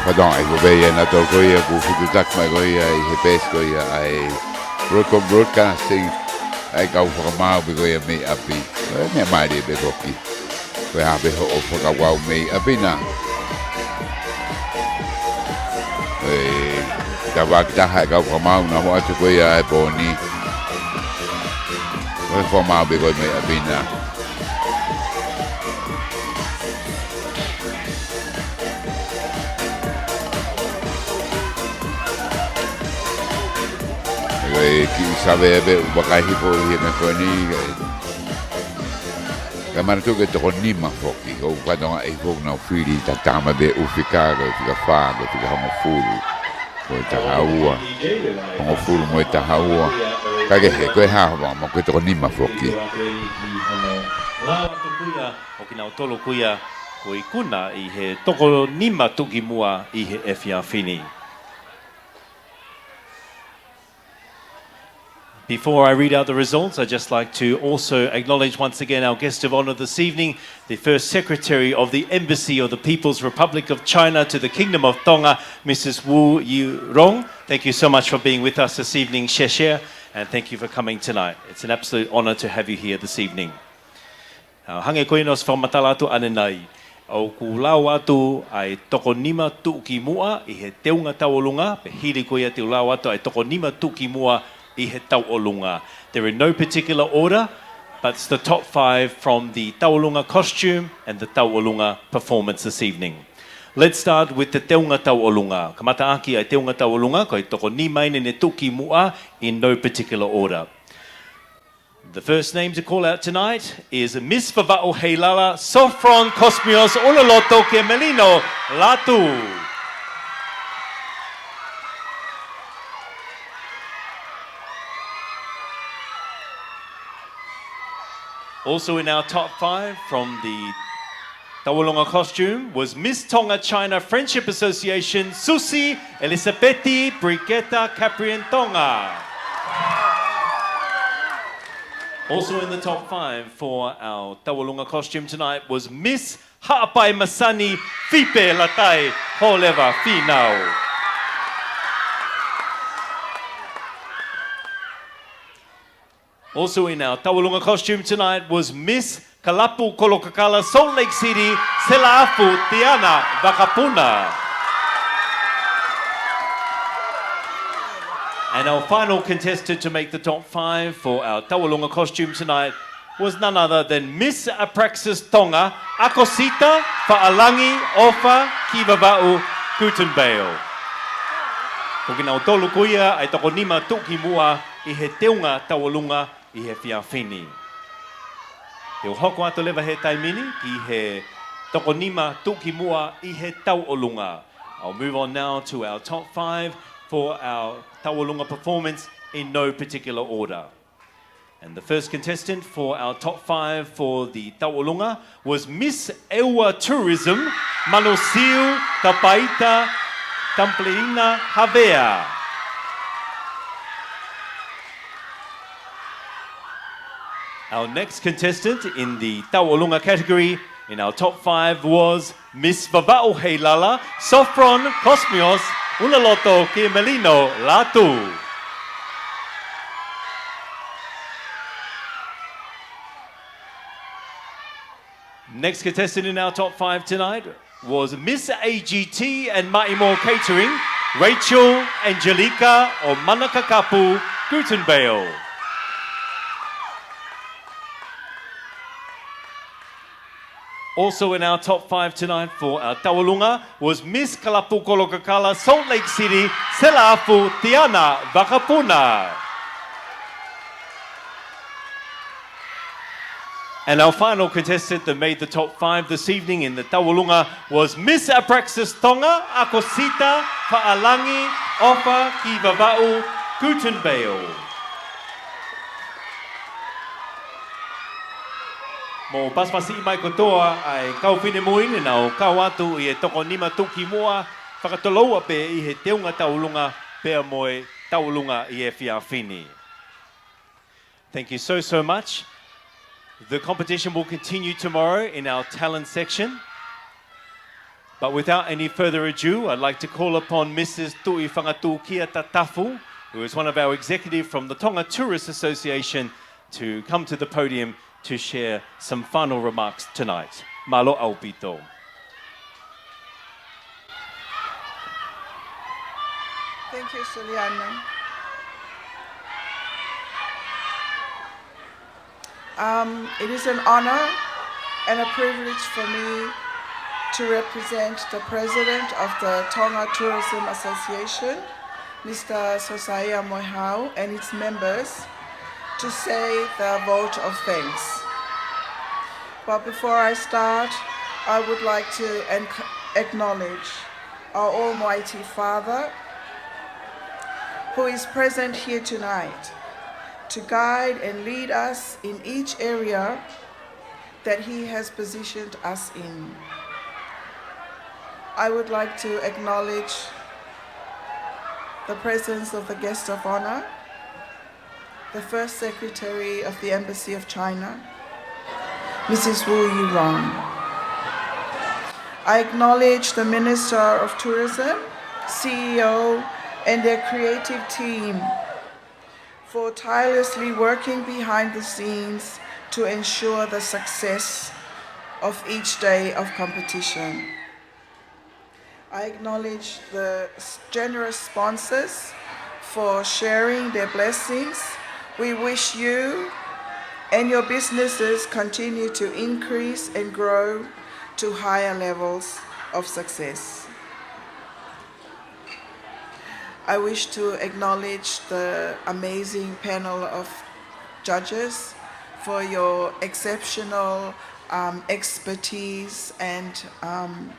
Pardon, ʻi he ko ia naʻa tau ko ia kuo fetuʻutaki mai ko ia ʻi he peesi ko ia ʻa e Broadcom Broadcasting, ʻa e kau fakamaau pē ko ia mei ʻapi. Ko e meʻa mālie pē foki. Ko e hā pē hoʻo fakakaukau mei ʻapi na. Ko e tafaʻaki taha e kau fakamaau naʻa nau ʻoatu ko ia he pō ni. Ko e fakamaau pē ko ia mei ʻapi na. Ko e kiʻi savea pē ʻoku vakai hifo ʻi he meʻa ko eni. Ka manatu ko e toko nima foki, ʻoku fatongia ʻe he foki ʻoku nau fili tatama pē ʻū fika, ko e fika fā, ko e fika hongofulu, ko e taha ua, hongofulu mo e taha ua. Ka kehe, ko e hā hoʻo maʻu ko e toko nima foki. Lava atu ko ia ʻo kinautolu ko ia kuo ikuna ʻi he toko nima tuʻukimuʻa ʻi he efiafi ni. Before I read out the results, I'd just like to also acknowledge once again our guest of honour this evening, the First Secretary of the Embassy of the People's Republic of China to the Kingdom of Tonga, Missus Wu Yurong. Thank you so much for being with us this evening, Sheshe, and thank you for coming tonight. It's an absolute honour to have you here this evening. ʻA, hangē ko ia naʻe ʻosi fakamatala atu ʻanenai, ʻoku lau atu ʻa e toko nima tuʻukimuʻa ʻi he teunga tauʻolunga, pea hili ko ia te u lau atu ʻa e toko nima tuʻukimuʻa ʻi he tauʻolunga. They're in no particular order, but it's the top five from the tauʻolunga costume and the tauʻolunga performance this evening. Let's start with the teunga tauʻolunga. Kamataʻaki ʻa e teunga tauʻolunga, ko e toko nima eni ne tuʻukimuʻa in no particular order. The first name to call out tonight is Miss Vavaʻu Heilala, Sophron Cosmios Ulaloto Kemelino Latu. Also in our top five from the Tauʻolunga costume was Miss Tonga China Friendship Association, Susi Elisabeti Brigetta Caprian Tonga. Also in the top five for our Tauʻolunga costume tonight was Miss Haʻapai Masani Fipe Latai Holeva Finau. Also in our Tauʻolunga costume tonight was Miss Kalapu Kolokakala, Salt Lake City, Selaafu Tiana Vakapuna. And our final contestant to make the top five for our Tauʻolunga costume tonight was none other than Miss Apraxis Tonga, ʻAkosita Faʻalangi ʻOfa Kivavaʻu Gutenbeil. Ko kinautolu ko ia ʻa e toko nima tuʻukimuʻa ʻi he teunga tauʻolunga ʻi he efiafi ni. Te u hoko atu leva he taimi ni ki he toko nima tuʻukimuʻa ʻi he tauʻolunga. I'll move on now to our top five for our tauʻolunga performance in no particular order. And the first contestant for our top five for the tauʻolunga was Miss ʻEua Tourism, Manusiu Tapaita Tamplina Havea. Our next contestant in the tauʻolunga category in our top five was Miss Vavaʻu Heilala, Sophron Cosmios Ulaloto Kemelino Latu. Next contestant in our top five tonight was Miss A G T and Maʻimoa Catering, Rachel Angelica ʻo Manakakapu Gutenbeil. Also in our top five tonight for our tauʻolunga was Miss Kalapu Kolokakala, Salt Lake City, Selaafu Tiana Vakapuna. And our final contestant that made the top five this evening in the tauʻolunga was Miss Apraxis Tonga, ʻAkosita Faʻalangi ʻOfa Kivavaʻu Gutenbeil. Mou pasipasi mai kotoa ʻa e kau finemui ne nau kau atu ʻi he toko nima tuʻukimuʻa, fakatoloua pē ʻi he teunga tauʻolunga pea mo e tauʻolunga ʻi he efiafi ni. Thank you so, so much. The competition will continue tomorrow in our talent section. But without any further ado, I'd like to call upon Missus Tuʻifangatukia Tatafu, who is one of our executive from the Tonga Tourist Association, to come to the podium to share some final remarks tonight. Mālō ʻaupito. Thank you, Suliana. Um, it is an honor and a privilege for me to represent the president of the Tonga Tourism Association, Mister Sosaia Moehau, and its members to say the vote of thanks. But before I start, I would like to enc-, acknowledge our Almighty Father, who is present here tonight to guide and lead us in each area that He has positioned us in. I would like to acknowledge the presence of the guest of honor, the First Secretary of the Embassy of China, Missus Wu Yirong. I acknowledge the Minister of Tourism, C E O, and their creative team for tirelessly working behind the scenes to ensure the success of each day of competition. I acknowledge the s-, generous sponsors for sharing their blessings. We wish you and your businesses continue to increase and grow to higher levels of success. I wish to acknowledge the amazing panel of judges for your exceptional, um, expertise and, um,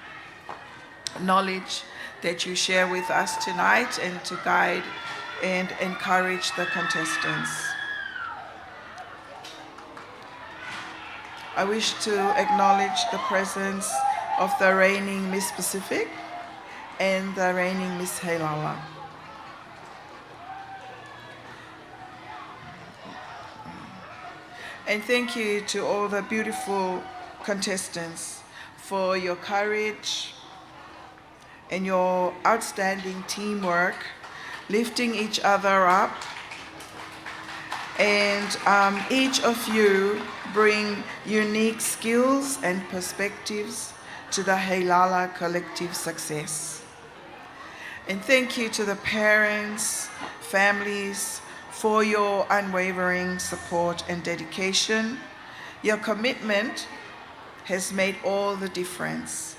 knowledge that you share with us tonight and to guide and encourage the contestants. I wish to acknowledge the presence of the reigning Miss Pacific and the reigning Miss Heilala. And thank you to all the beautiful contestants for your courage and your outstanding teamwork, lifting each other up. And, um, each of you bring unique skills and perspectives to the Heilala collective success. And thank you to the parents, families, for your unwavering support and dedication. Your commitment has made all the difference.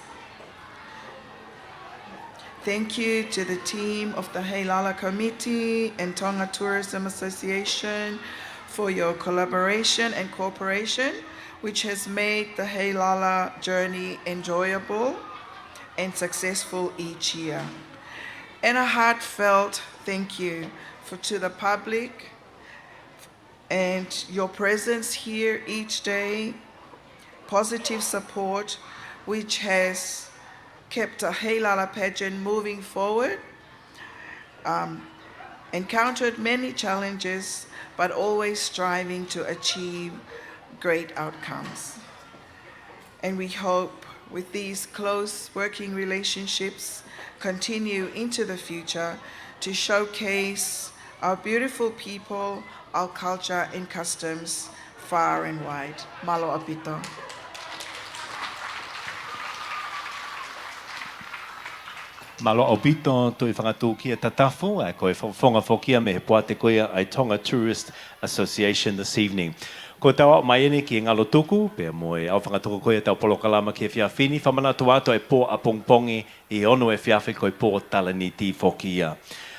Thank you to the team of the Heilala Committee and Tonga Tourism Association for your collaboration and cooperation, which has made the Heilala journey enjoyable and successful each year. And a heartfelt thank you for, to the public and your presence here each day, positive support, which has kept the Heilala pageant moving forward, um, encountered many challenges, but always striving to achieve great outcomes. And we hope with these close working relationships continue into the future to showcase our beautiful people, our culture and customs far and wide. Mālō ʻaupito. Mālō ʻaupito, Tuʻi Fangatuʻukia Tatafu, ʻa e ko e fakafofonga foki ia mei he poate ko ia ʻa e Tonga Tourist Association this evening. Ko ʻetau aʻu mai eni ki he ngalo tuku, pea mo e ʻaufanga tuku ko ia ʻetau polokalama ki he efiafi ni, fakamanatu atu ʻa e pō ʻapongipongi ʻi he ono efiafi ko e pō Talēniti foki ia.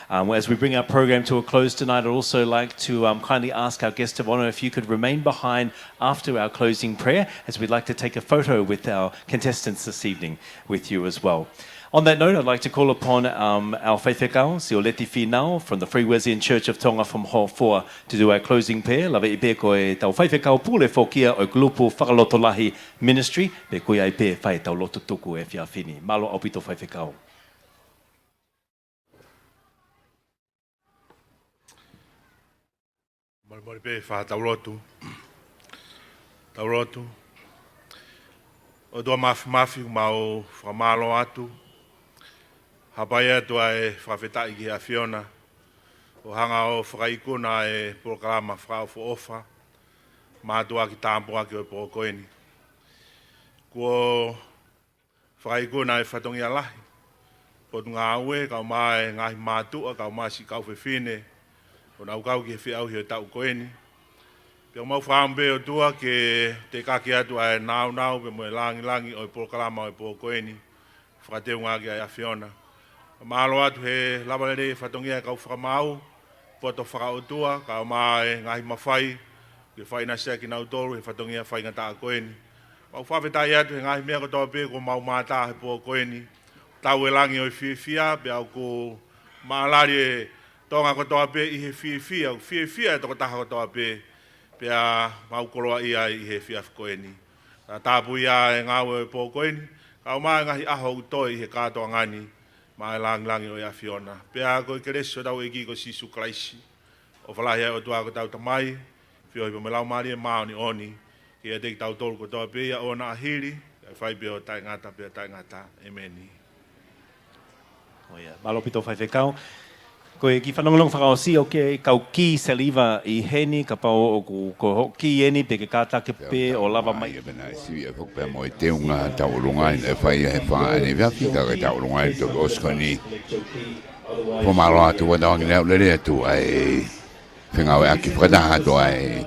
Um, as we bring our program to a close tonight, I'd also like to, um, kindly ask our guest of honour if you could remain behind after our closing prayer, as we'd like to take a photo with our contestants this evening with you as well. On that note, I'd like to call upon, um, our faifekau, Sioleti Finau, from the Free Wesleyan Church of Tonga from Hofoa, to do our closing prayer. Lava ʻi pē ko ʻetau faifekau pule foki ia ʻo e kulupu Fakalotolahi Ministry, pea ko ia ai pē ʻe fai ʻetau lotu tuku he efiafi ni. Mālō ʻaupito faifekau. Molemole pē fai ʻetau lotu. Tau lotu. ʻOtua Māfimafi, ʻoku mau fakamālō atu. Hapai atu ʻa e fakafetaʻi ki he ʻAfiona ʻo hanga ʻo fakaikuna ʻa e polokalama fakaʻofoʻofa, Mātuʻaki Tāpuaki ʻo e Pō ko eni. Kuo fakaikuna ʻa e fatongia lahi, potungāue, kae ʻumaʻā e ngaahi mātuʻa, kae ʻumaʻā siʻi kau fefine ʻoku nau kau ki he feʻauhi ʻo e taʻu ko eni. Pea ʻoku mau fakaʻamu pē ʻOtua ke tekaki atu ʻa e nāunau pea mo e langilangi ʻo e polokalama ʻo e pō ko eni, fakateunga ʻaki ʻa e ʻAfiona. Mālō atu he lava lelei e fatongia ʻa e kau fakamaau, poto fakaʻotua, kae ʻumaʻā e ngaahi mafai ke fai ʻinasi ʻa kinautolu he fatongia faingataʻa ko eni. Mau fakafetaʻi atu he ngaahi meʻa kotoa pē kuo mau mātā he pō ko eni. Tau e langi ʻo e fiefia, pea ʻoku mālali e Tonga kotoa pē ʻi he fiefia, ʻoku fiefia e tokotaha kotoa pē, pea mau koloaʻia ai ʻi he efiafi ko eni. Tāpuakiʻi e ngāue ʻo e pō ko eni, kae ʻumaʻā e ngaahi ʻaho ʻoku toe ʻi he kātoanga ni, maʻa e langilangi ʻo e ʻAfiona. Pea ko e kelesi ʻo hotau ʻEiki ko Sīsū Kalaisi, ʻOfa lahi ʻa e ʻOtua ko hotau Tamai, feohi pea mo e Laumālie Māʻoniʻoni, ke ʻiate kitautolu kotoa pē ʻo ʻoua naʻa hili, kae fai pē ʻo taʻengata pea taʻengata. ʻEmeni. ʻIo, mālō ʻaupito faifekau. Ko e kiʻi fanongonongo fakaʻosi ʻoku kau kī seliva ʻi heni, kapau ʻoku, ko hoʻo kī eni, pea ke kātaki pē ʻo lava mai. Ia pena e sivi ʻa e foki pea mo e teunga tauʻolunga ʻi he fai ʻa e fā ʻaneefiafi, ka ko e tauʻolunga ʻi he toki ʻosi ko eni. Fakamālō atu, ua tauangi ne aʻu lelei atu ʻa e fengāueʻaki fakataha atu ʻa e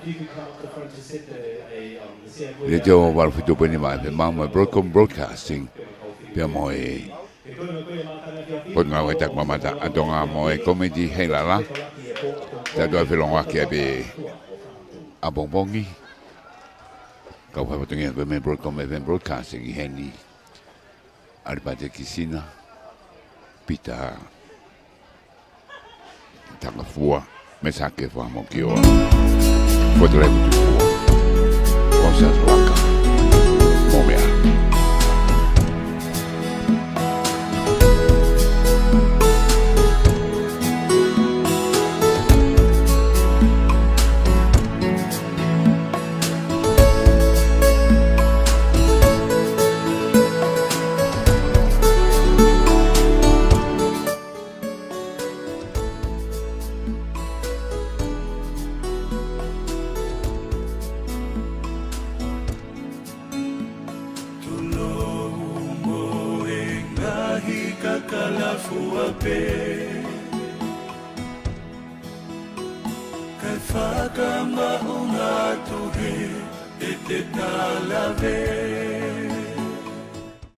Letiō valu fitu poini nima F M mo e Broadcom Broadcasting, pea mo e Potungāue Takimamata ʻa Tonga mo e Kōmiti Heilala. Tau toe felongoaki ai pē ʻapongipongi. Kau fai fatongia ko e mei Broadcom F M Broadcasting ʻi heni, ʻAlipate Kisina, Pita Takafua, Mesake Fakamokioa, Potulei Mutufua, Osas Laka, mo meʻa. Tulou mo e ngaahi kakala fua pē, kae fakamaʻunga atu he ʻete talave.